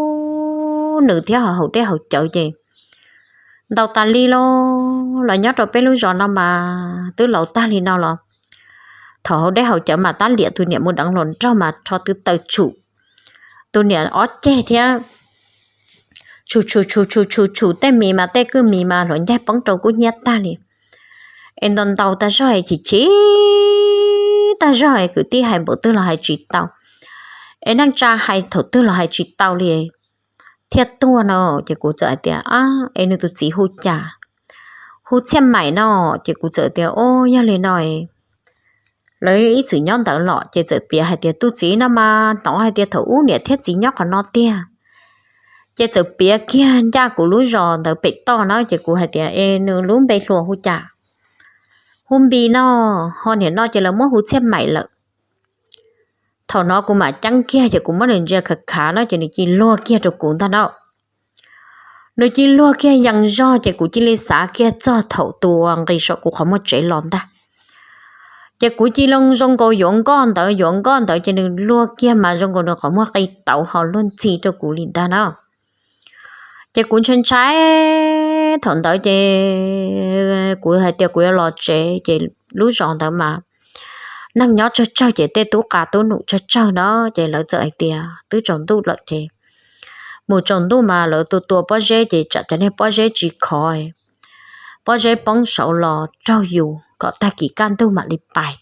nws thiab ho haus dej haus cawv ces ntaus tas li los los nyob rau peb lub zos no mas twb laus tag li no los thaum haus dej haus cawv mas tab liam tus niam mus deev hluas nraug mas rho tw taws tshum tus niam ob ceg thiab tshum tshum tshum tshum tshum tshum tej mis mas tej kwj mis mas hluav ncaig poob rau kub hnyiab tag li. Es ntaus ntaus tag zog es chim chim tag zog es kwv tij hais npaum twg los hais tsis tau, es neej tsa hais thaum twg los hais tsis tau li thiaj tuag no. Ces kuv txawm hais tias, Ab, es nws tus txiv hu cas? Hu Txhiaj Maim no. Ces kuv txawm tias, Ub, yog li no lawv ib txwm nyob ntawd los? Ces txawm piav hais tias tus txiv no mas hnov hais tias thaum ub niam thiab txiv nyob qhov no tiag. Ces txawm piav kiag ncaj kuv lub zos ntawd pem toj na, ces kuv hais tias, Es nws lub npe hluas hu cas? Hu Npis no, ho niam no ces lawv muab hu Txhiaj Maim lawm. Thaum no kuv mam ceeb kiag ces kuv muab nws ntsia khav khav no ces nws cia luag kiag rau kuv ntag na. Nws cia luag kiag yees zog ces kuv cia li xav kiag txog thaum tus nqis saum kuv qhov muag tsev los ntag. Ces kuv cia li zoo nkaus yuav nkoj ntawd yuav nkoj ntawd ces nws luag kiag mas zoo nkaus nws qhov muag qi tauv ho luag ntxhi rau kuv li ntag na. Ces kuv ntshai ntshai thaum ntawd ces kuv hais tias kuv yuav los tsev ces lub zos ntawd mas neeg nyob tsawg tsawg ces tej tub qa tub num tsawg tsawg na, ces lawv txawm hais tias twb tsaus ntuj lawm ces mus tsaus ntuj mas lawv tua tua pob zeb ces tsam cov niag pob zeb tsis khov, pob zeb poob saud los raug yus kom tag kis kaj ntug mam li pais.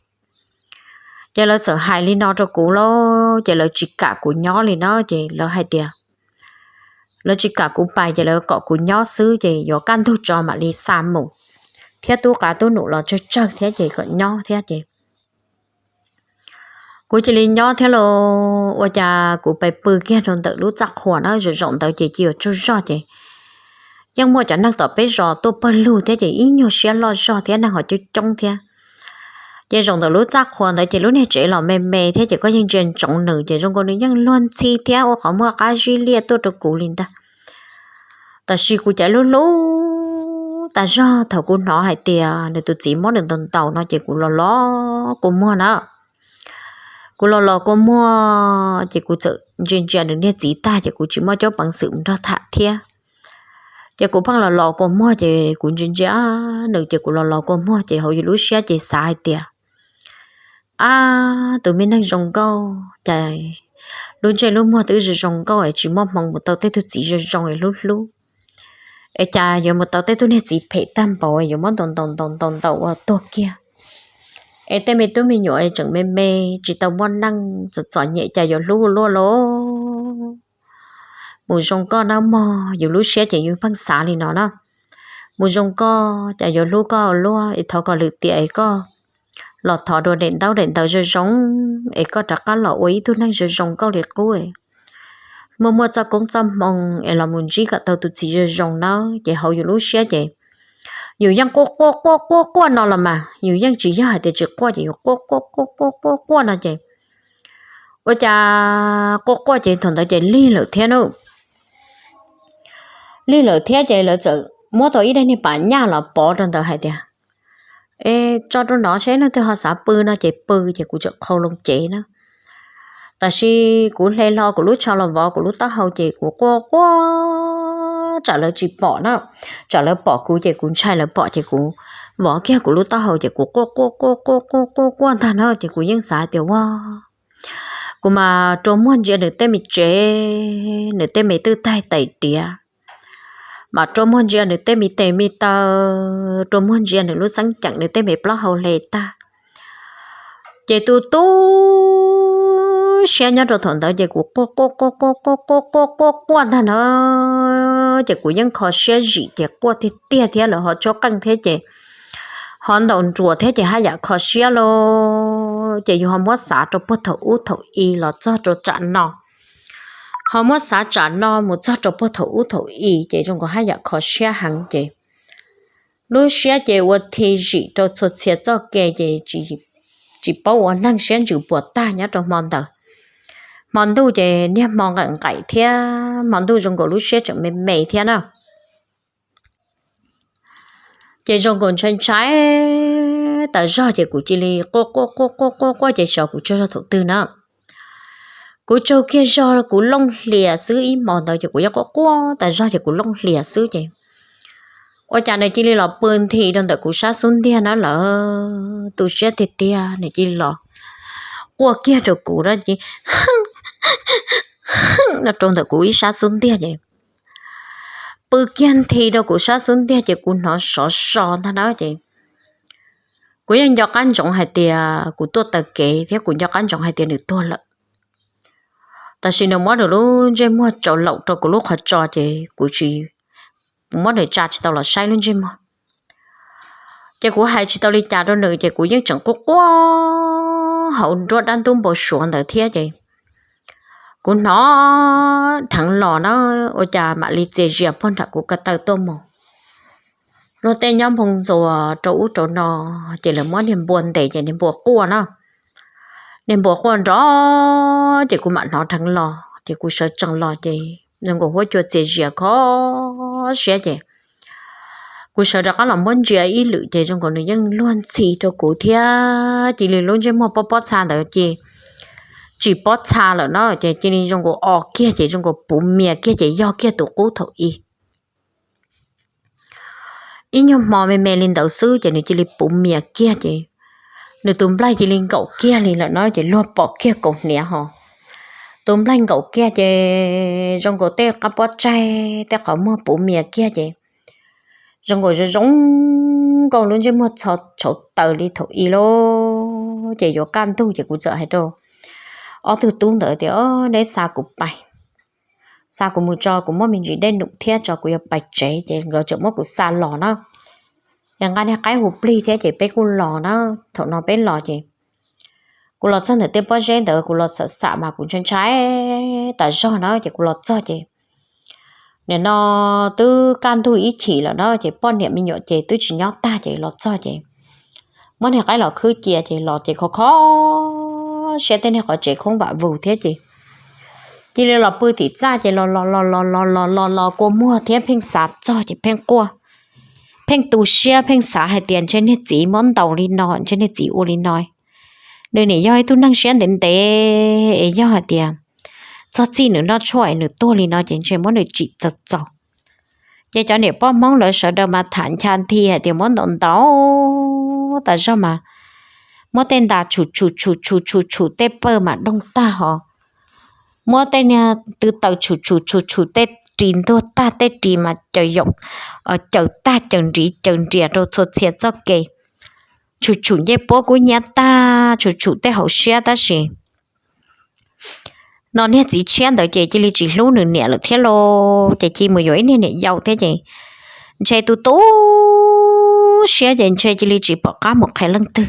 Ces lawv txawm hais li no rau kuv lauj, ces lawv tsis kam kuv nyob li na, ces lawv hais tias lawv tsis kam kuv pais ces lawv kom kuv nyob xwb ces yuav kaj ntug tso mam li xa mus, thiab tub qa tub num los tsawg tsawg thiab ces kom nyob thiab ces kuv cia li nyob thiab lauj. Ua cas kuv pais pw kiag rau ntawm lub txaj qhua na, zaum zaum ntawd ces cia yuav tsaug zog ces yeej muaj cov neeg tom peb zos tuaj pawg lug thiab ces ib nyuag siab loj zog thiab neeg ho coob coob thiab. Ces zaum ntawm lub txaj qhua ntawd ces lub niag tsev los me me thiab ces koj yeej ntsia ntsoov nws ces zoo nkaus nws yeej luag ntxhi thiab ua qhov muag qab zib liaj tuaj rau kuv li ntag. Tab sis kuv cas hlub hlub tas zog thaum kuv hnov hais tias nws tus txiv muab nws ntaus ntaus no ces kuv los los kua muag na. Kuv los los kua muag ces kuv txawm ntsia ntsia nws niag txiv tag ces kuv tsis muaj caub peev xwm mus nrog tham thiab. Ces kuv pheej los los kua muag ces kuv ntsia ntsia nws ces kuv los los kua muag ces hauv yus lub siab ces xav hais tias, ab, tus me neeg zoo nkauj cas lub ntsej lub muag twb zoo zoo nkauj es tsis muaj hmoo mus tau tej tug txiv zoo zoo es hlub hlub, es cas yuav mus tau tej tug niag txiv phem tag npaum yuav muab ntaus ntaus ntaus ntaus ntaus ua tuag kiag, es tej me tub me nyuam tseem me me tsis tau muaj neej txom txom nyem cas yuav hlub ua luaj los. Mus zoo nkauj nawb mog, yus lub siab ces yus pheej xav li no na. Mus zoo nkauj cas yuav hlub koj ua luaj, es thov kom lwm tiam es koj los thov dua daim ntaub daim ntawv zoo zoo, es koj rov qab los ua ib tug neeg zoo zoo nkauj li qub, muaj muaj txoj koob txoj hmoo es los mus ntsib kom tau tus txiv zoo zoo nawb. Ces hauv yus lub siab ces yus yeej quaj quaj quaj quaj quaj no los mas yus yeej tsis yog hais tias tsis quaj ces yus quaj quaj quaj quaj quaj quaj no ces ua cas quaj quaj ces thaum ntawd ces lig lawm thiab na. Lig lawm thiab ces lawv txawm muab tau ib daim niag pam nyaj los pov rau ntawd hais tias, es tso rau nov seb leej twg ho xav pw no ces pw, ces kuv tseem qhau loo cev na. Tab sis kuv hle hlo kuv lub tsho los vov kuv lub taub hau ces kuv quaj quaj tsam lawv tsis pom na, tsam lawv pom kuv ces kuv ntshai lawv pom ces kuv vov kiag kuv lub taub hau ces kuv quaj quaj quaj quaj quaj quaj quaj ntag na ces kuv yeej xav tias ua kuv mas rua muag ntsia nws tej me tsev, nws tej me twj taig tais diav, mas rua muag ntsia nws tej me tes me taw, rua muag ntsia nws lub xeeb ceem nws tej me plaub hau hle tag. Ces tu tu siab nyob rau thaum ntawd ces kuv quaj quaj quaj quaj quaj quaj quaj quaj ntag na, ces kuv yeej kho siab zim ces quaj tiag tiag thiab lawv ho tshuab qeej thiab ces ho ntaus nruas thiab ces haj yam kho siab lauj. Ces yus ho muab xav rau puag thaum ub thaum i los txog rau tsam no, ho muab xav tsam no mus txog rau puag thaum ub thaum i ces zoo nkaus haj yam kho siab heev ces lub siab ces ua thi zim rau txhua txhia txoj ke ces tsis paub ua neeg siab ntsws puas tag nyob rau hmo ntawd. Hmo ntuj ces niag hmo nqaim nqaim thiab hmo ntuj zoo nkaus lub siab tseem me me thiab na. Ces zoo nkaus ntshai ntshai tas zog ces kuv cia li quaj quaj quaj quaj quaj quaj ces xyov kuv tsaug zog thaum twg na. Kuv tsaug kiag zog kuv looj hlias xwb, ib hmo ntawd ces kuv yeej quaj quaj tas zog ces kuv looj hlias xwb ces ua cas nws cia li los pw nthi rau ntawm kuv sab xub ntiag na lawm, tu siab tiag tiag nws cia li los quaj kiag rau kuv na ces no rau ntawm kuv ib sab xub ntiag ces pw kiag nthi rau kuv sab xub ntiag ces kuv hnov sov so ntag na ces kuv yeej nco qab ntsoov hais tias kuv tuaj taw kev thiab kuv nco qab ntsoov hais tias nws tuag lawm. Tab sis nws muab nws lub ntsej muag tsaus laum rau kuv lub qhov tso ces kuv tsis, kuv muab nws tsa tsis tau los saib lub ntsej muag. Ces kuv hais tsis tau li cas rau nws ces kuv yeej tseem quaj quaj hauv nruab dab ntub npau suav ntawd thiab ces kuv hnov dheev los na, ua cas mam li txias zias puag nram kuv ko taw tuaj mus. Luag tej nyob nphoo ntxuas rau ub rau no, ces lawv muab niag npua ntes ces niag npua quaj na. Niag npua quaj nrov ces kuv mam hnov dheev los ces kuv sawv tsees los ces zoo nkaus huab cua txias zias kho siab ces kuv sawv rov qab los muab ntsia ib lwm ces zoo nkaus nws yeej luag ntxhi rau kuv thiab cia li lub ntsej muag pob pob txha ntawd ces tsis pob txha lawm na ces cia li zoo nkaus o kiag ces zoo nkaus puv mias kiag ces yog kiag tus qub thaum i. Ib nyuag hmo me me li ntawd xwb ces nws cia li puv mias kiag ces nws tus nplaig cia li nkaum kiag li lawm na ces luag pom kiag kaus hniav ho. Tus nplaig nkaum kiag ces zoo nkaus tej qab pob tsaig tej qhov muag puv mias kiag ces zoo nkaus zoo zoo nkauj lub ntsej muag txho tshauv taws li thaum i lauj. Ces yuav kaj ntug ces kuv txawm hais rau ob tug tub ntawd tias, neb xa kuv pais, xa kuv mus tso kuv muaj me ntsis dej num thiab tso kuv yuav pais tsev. Ces nkawd tseem muab kuv xa los na. Ces nqa niag qaib hu plig thiab ces peb kuj los na. Thaum no peb los ces kuv los txog ntawm tej pob zeb ntawd kuv los xam xam mas kuv ntshai ntshai tas zog na ces kuv los txog ces nim no twb kaj ntug ib chim lawm na ces poj niam me nyuam ces twb tsis nyob tag ces los txog ces muab niag qaib los khwb cia ces los ces kho kho siab tej niag qhov tsev khoob vam vus thiab ces cia li los pw tim txaj ces los los los los los los los los kua muag thiab pheej xav txog ces pheej quaj, pheej tu siab pheej xav hais tias ntshe niag txiv muab ntaus li no, ntshe niag txiv ua li no. Nws nim yog ib tug neeg siab ntev ntev es yog hais tias txog txij nws noj tshuaj es nws tuag li no ces ntshe muab nws tsim txaus txaus. Ces cov niam poj Hmoob lawv sawv daws mas tham ncha nthi hais tias muab ntaus ntaus tas zog mas muab tej ntas tshum tshum tshum tshum tshum tshum tej pawg mas doog tag hos, muab tej niag tw taws tshum tshum tshum tshum tej ris ntuag tag, tej ris mas caws yaum, caws tag caws nriv caws nrias rau txhua txhia txoj kev, tshum tshum ncej puab kub hnyiab tag, tshum tshum tej hauv siab tab sis no niag txiv tshiab ntawd ces cia li tsis hlub nws niam lawm thiab los ces cia li mus yuav ib niag niam yau thiab ces ntshe tu tu siab ces ntshe cia li tsis pom qab mus qhia leej twg.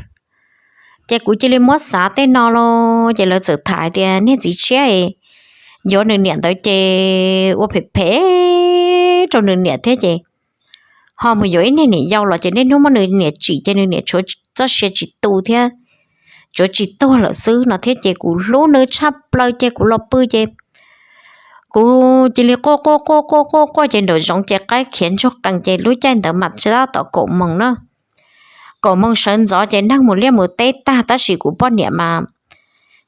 Ces kuv cia li muab xav tej no los ces lawv txawm tham hais tias niag txiv tshiab yuav nws niam ntawd ces ua phem phem rau nws niam thiab ces ho mus yuav ib niag niam yau los ces niaj hnub muab nws niam tsim ces nws niam tshuav txoj sia tsis tu thiab, tshuav tsis tuag lawm xwb no thiab ces kuv hlub nws tshaj plaws ces kuv los pw ces kuv cia li quaj quaj quaj quaj quaj quaj ces nraum zoov ces qaib khiav ntsuag qees ces lub caij ntawd mas tsis tab tom kaum moos na. Kaum moos sawv ntxov ces neeg mus liaj mus teb tag tab sis kuv poj niam mas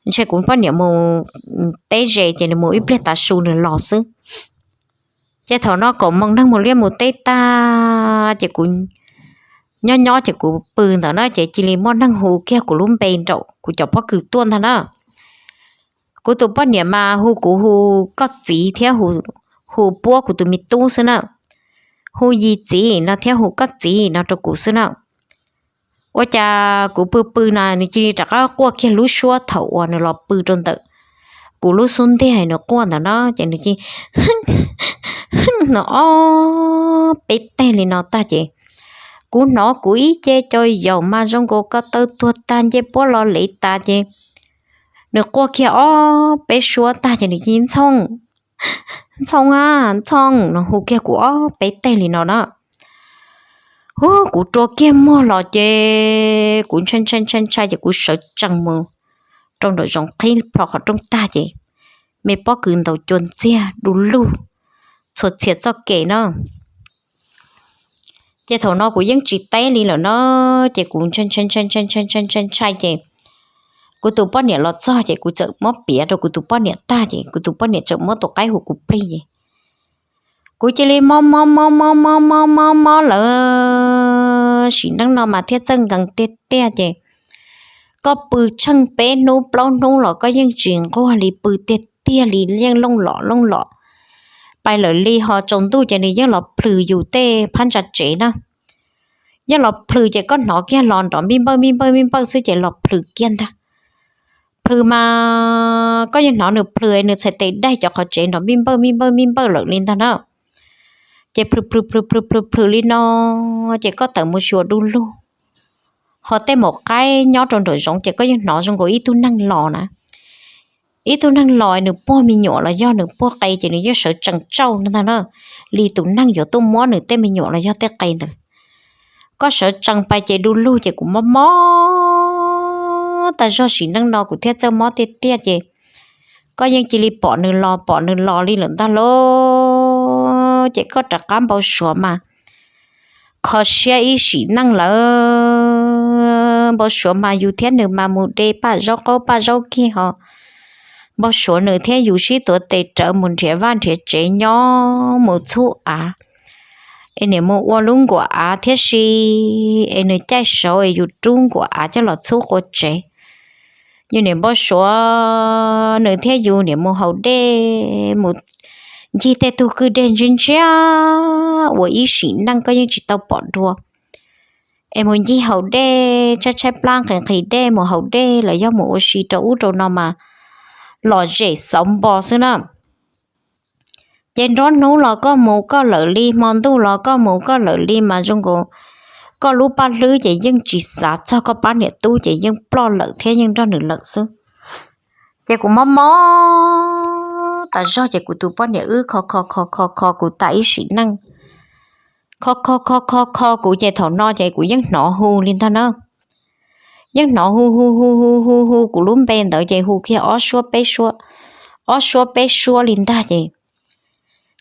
ntshe kuv poj niam mus teb ze ces nws mus ib pliag tav su nws los xwb. Ces thaum no kaum moos neeg mus liaj mus teb tag ces kuv nyob nyob ces kuv pw ntawd na ces cia li muaj neeg hu kiag kuv lub npe nraum kuv cov pob kws tuaj ntag na. Kuv tus poj niam mas hu kuv hu koj txiv thiab hu puab kuv tus me tub xwb na, hu Yis txiv no thiab hu koj txiv no rau kuv xwb na. Ua cas kuv pw pw na nws cia li rov qab quaj kiag lub suab thaum uas nws los pw rau ntawm kuv lub xub ntiag nws quaj ntawd na ces nws cia li no ob peb teg li no tag ces kuv hnov kuv ib ce co yaum mas zoo nkaus ko taw tuag tag ncej puab lo lev tas ces nws quaj kiag ob peb suab tag ces nws cia li Ntxhoo, Ntxhoo a, Ntxhoo no hu kiag kuv ob peb teg li no na. Hu kuv rua kiag muag los ces kuv ntshai ntshai ntshai ntshai ces kuv sawv tsees mus rau nraum zoov qhib plho qhov rooj tag ces me pob kws ntaus cua ntxiag du lug txhua txhia txoj kev na. Ces thaum no kuv yeej tsis teb li lawm na, ces kuv ntshai ntshai ntshai ntshai ntshai ntshai ntshai ntshai ces kuv tus poj niam los txog ces kuv txawm muab piav rau kuv tus poj niam tag ces kuv tus poj niam txawm muab tus qaib hu kuv plig ces kuv cia li mob mob mob mob mob mob mob mob lawm. Sim neej no mas thiaj txawj nkees tiag tiag ces koj pw tsheej peb hnub plaub hnub los koj yeej tsis nquag li, pw tiag tiag li yeej looj lom looj lom. Pais lawm li ho tsaus ntuj ces nws yeej los plhws yus tej phab ntsa tsev na. Yeej los plhws ces koj hnov kiag los nrov npij npawj npij npawj npij npawj xwb ces los plhws kiag ntag. Plhws mas koj yeej hnov nws plhws nws txhais tes daig cov qhov tsev nrov npij npawj npij npawj npij npawj lawm li ntag na. Ces plhws plhws plhws plhws plhws plhws li no ces koj tawm mus xyuas du lug, ho tej maum qaib nyob rau nraum zoov ces koj yeej hnov zoo nkaus ib tug neeg los na. Ib tug neeg los nws puag me nyuam los yog nws puag qe ces nws yeej sawv tsees tsauj ntag na, li tus neeg yuav tuaj muab nws tej me nyuam los yog tej qe ntawd. Koj sawv tsees pais ces du lug ces kuv mob mob tas zog, sim neej no kuv thiaj txawj mob tiag tiag ces koj yeej cia li pom nws los pom nws los li lawm ntag lauj. Ces koj rov qab npau suav mas kho siab ib sim neej lawm. Npau suav mas yus thiab nws mas mus de paj zaub qaub paj zaub kig ho, npau suav nws thiab yus sib tuav tes rawv mus nrhiav vaj nrhiav tsev nyob mus txhub av, es niam mus ua lub nkuam av thiab si, es nws caij saud es yus rub nkuam av coj los txhub qua tsev. Yus niam npau suav nws thiab yus niam mus haus dej mus ncig tej tug kwj deg ntsiab ntsiab, ua ib sim neej koj yeej tsis tau pom dua. Es mus ncig haus dej tshaib tshaib plab nqhis nqhis dej mus haus dej los yog mus ua si rau ub rau no mas lom zem xauv npo xwb na. Ces nruab hnub los koj mus koj lawm li, hmo ntuj los koj mus koj lawm li mas zoo nkaus koj lub paj hlwb ces yeej tsis xav txog koj pab niam tub ces yeej ploj lawm thiab yeej nrog nws lawm xwb. Ces kuv mob mob tas zog ces kuv tus poj niam wb kho kho kho kho kho kuv tas ib sim neej. Kho kho kho kho kho kuv ces thaum no ces kuv yeej hnov hu li ntag na. Yeej hnov hu hu hu hu hu hu kuv lub npe ntawd ces hu kiag ob suab peb suab, ob suab peb suab li ntag ces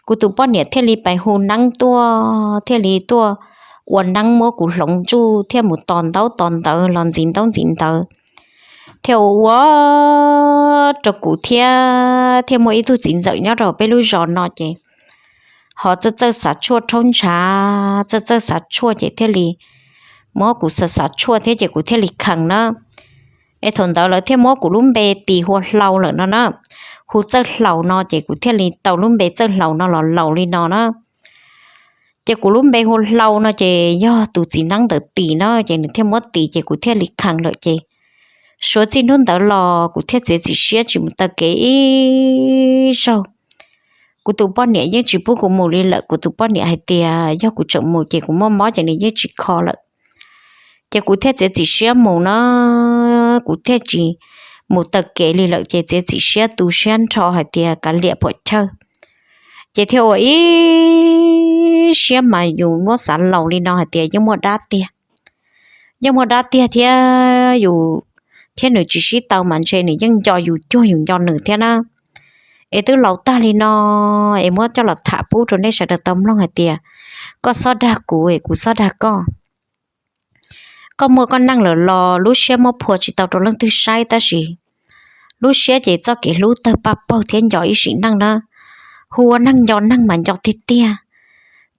kuv tus poj niam thiaj li pais hu neeb tuaj, thiaj li tuaj ua neeb muab kuv hloov ntsuj thiaj mus tos ntaub tos ntawv los ntxiv ntaub ntxiv ntawv, thiaj ua ua rau kuv thiab, thiaj muaj ib tug txiv ntxawm nyob rau peb lub zos no ces ho txawj txawj xav tshuaj rhaub ntshav, txawj txawj xav tshuaj ces thiaj li muab kuv xav xav tshuaj thiab ces kuv thiaj li khees na. Es thaum ntawd lawv thiaj muab kuv lub npe tis hu ua Hlau lawm no na, hu Txawj Hlaus no ces kuv thiaj li tau lub npe Txawj Hlaus no los laus li no na. Ces kuv lub npe hu Hlau no ces yog tus txiv neeb ntawd tis na, ces nws thiaj muab tis ces kuv thiaj li khees lawm ces suav txij hnub ntawd los kuv thiaj txiav txim siab tsis mus taw kev ib zaug. Kuv tus poj niam yeej tsis pub kuv mus li lawm, kuv tus poj niam hais tias yog kuv tseem mus ces kuv muaj mob ces nws yeej tsis kho lawm. Ces kuv thiaj txiav txim siab mus na, kuv thiaj tsis mus taw kev li lawm ces txiav txim siab tu siab nrho hais tias kav liam puam chawj. Ces thiaj ua ib siab mas yus muab xav laus li no hais tias yeej muaj dab tiag, yeej muaj dab tiag thiab yus thiab nws tsis sib tau mas ntshe nws yeej nco yus cuag yus nco nws thiab na. Es twb laus tag li no, es muab coj los tham pub rau nej sawv daws tau mloog hais tias koj xob dag kuv es kuv xob dag koj. Koj muaj koj neej lawm los lub siab muab phua tsis tau rau leej twg saib tab sis lub siab ces txoj kev hlub tawg paj paug thiab nco ib sim neej na. Hu ua neeg nco neeg mas nco tiag tiag.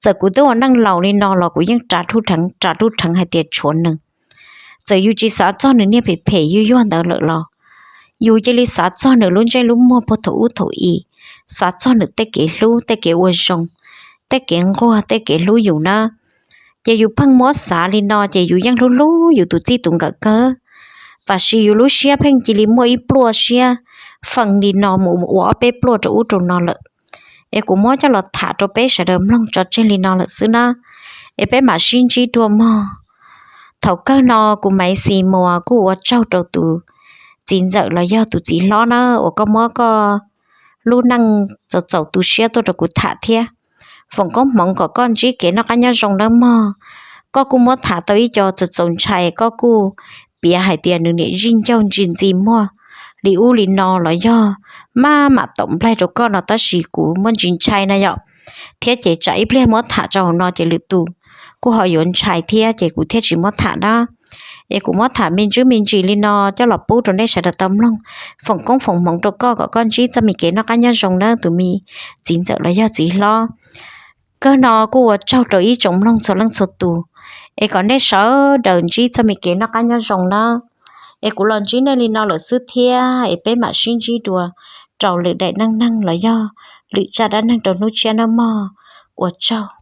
Txawm kuv twb ua neej laus li no los kuv yeej ras rhuj rheev ras rhuj rheev hais tias tshuav nws. Txawm yus tsis xav txog nws niag phem phem yuag yuag ntawd lawm los yus cia li xav txog nws lub ntsej lub muag puag thaum ub thaum i, xav txog nws tej kev hlub tej kev ua zoo, tej kev nquag tej kev hlub yus na. Ces yus pheej muab xav li no ces yus yeej hlub hlub yus tus txij tus nkawm kawg, tab sis yus lub siab pheej cia li muaj ib pluaj siab feem li no mus ua ob peb pluaj rau ub rau no lawm. Es kuv muab coj los tham rau peb sawv daws mloog tso tseg li no lawm xwb na, es peb mam sib ntsib dua mog. Thaum kawg no kuv Maiv Xis Muas kuj ua tsaug rau tus txiv ntxawm los yog tus txiv hlob na uas koj muab koj lub neej txaus txaus tu siab tuaj rau kuv tham thiab. Foom koob hmoov kom koj ntsib kev noj qab nyob zoo nawb mog. Koj kuj muab tham tau ib co txaus txaus ntshai, koj kuj piav hais tias nws niam zij ncaug ntsis ntxi muag li ub li no los yog maj mam taum nplaig rau koj no tab sis kuv muaj ntsis ntshai na yom. Thiab ces tsam ib pliag muab tham rau hauv no ces lwm tus kuj ho yuav ntshai thiab ces kuv thiaj tsis muab tham na. Es kuv muab tham me ntsis me ntsis li no coj los pub rau nej sawv daws tau mloog. Foom koob foom hmoov rau koj kom koj ntsib txoj me kev noj qab nyob zoo nawb tus me txiv ntxawm los yog txiv hlob. Kawg no kuj ua tsaug rau ib tsoom mloog txhua leej txhua tus, es kom nej sawv daws ntsib txoj me kev noj qab nyob zoo nawb. Es kuv los ntsib nej li no lawm xwb thiab es peb mam sib ntsib dua rau lwm daim neej neeg los yog lwm zaj dab neeg rau hnub tshiab nawb mog. Ua tsaug.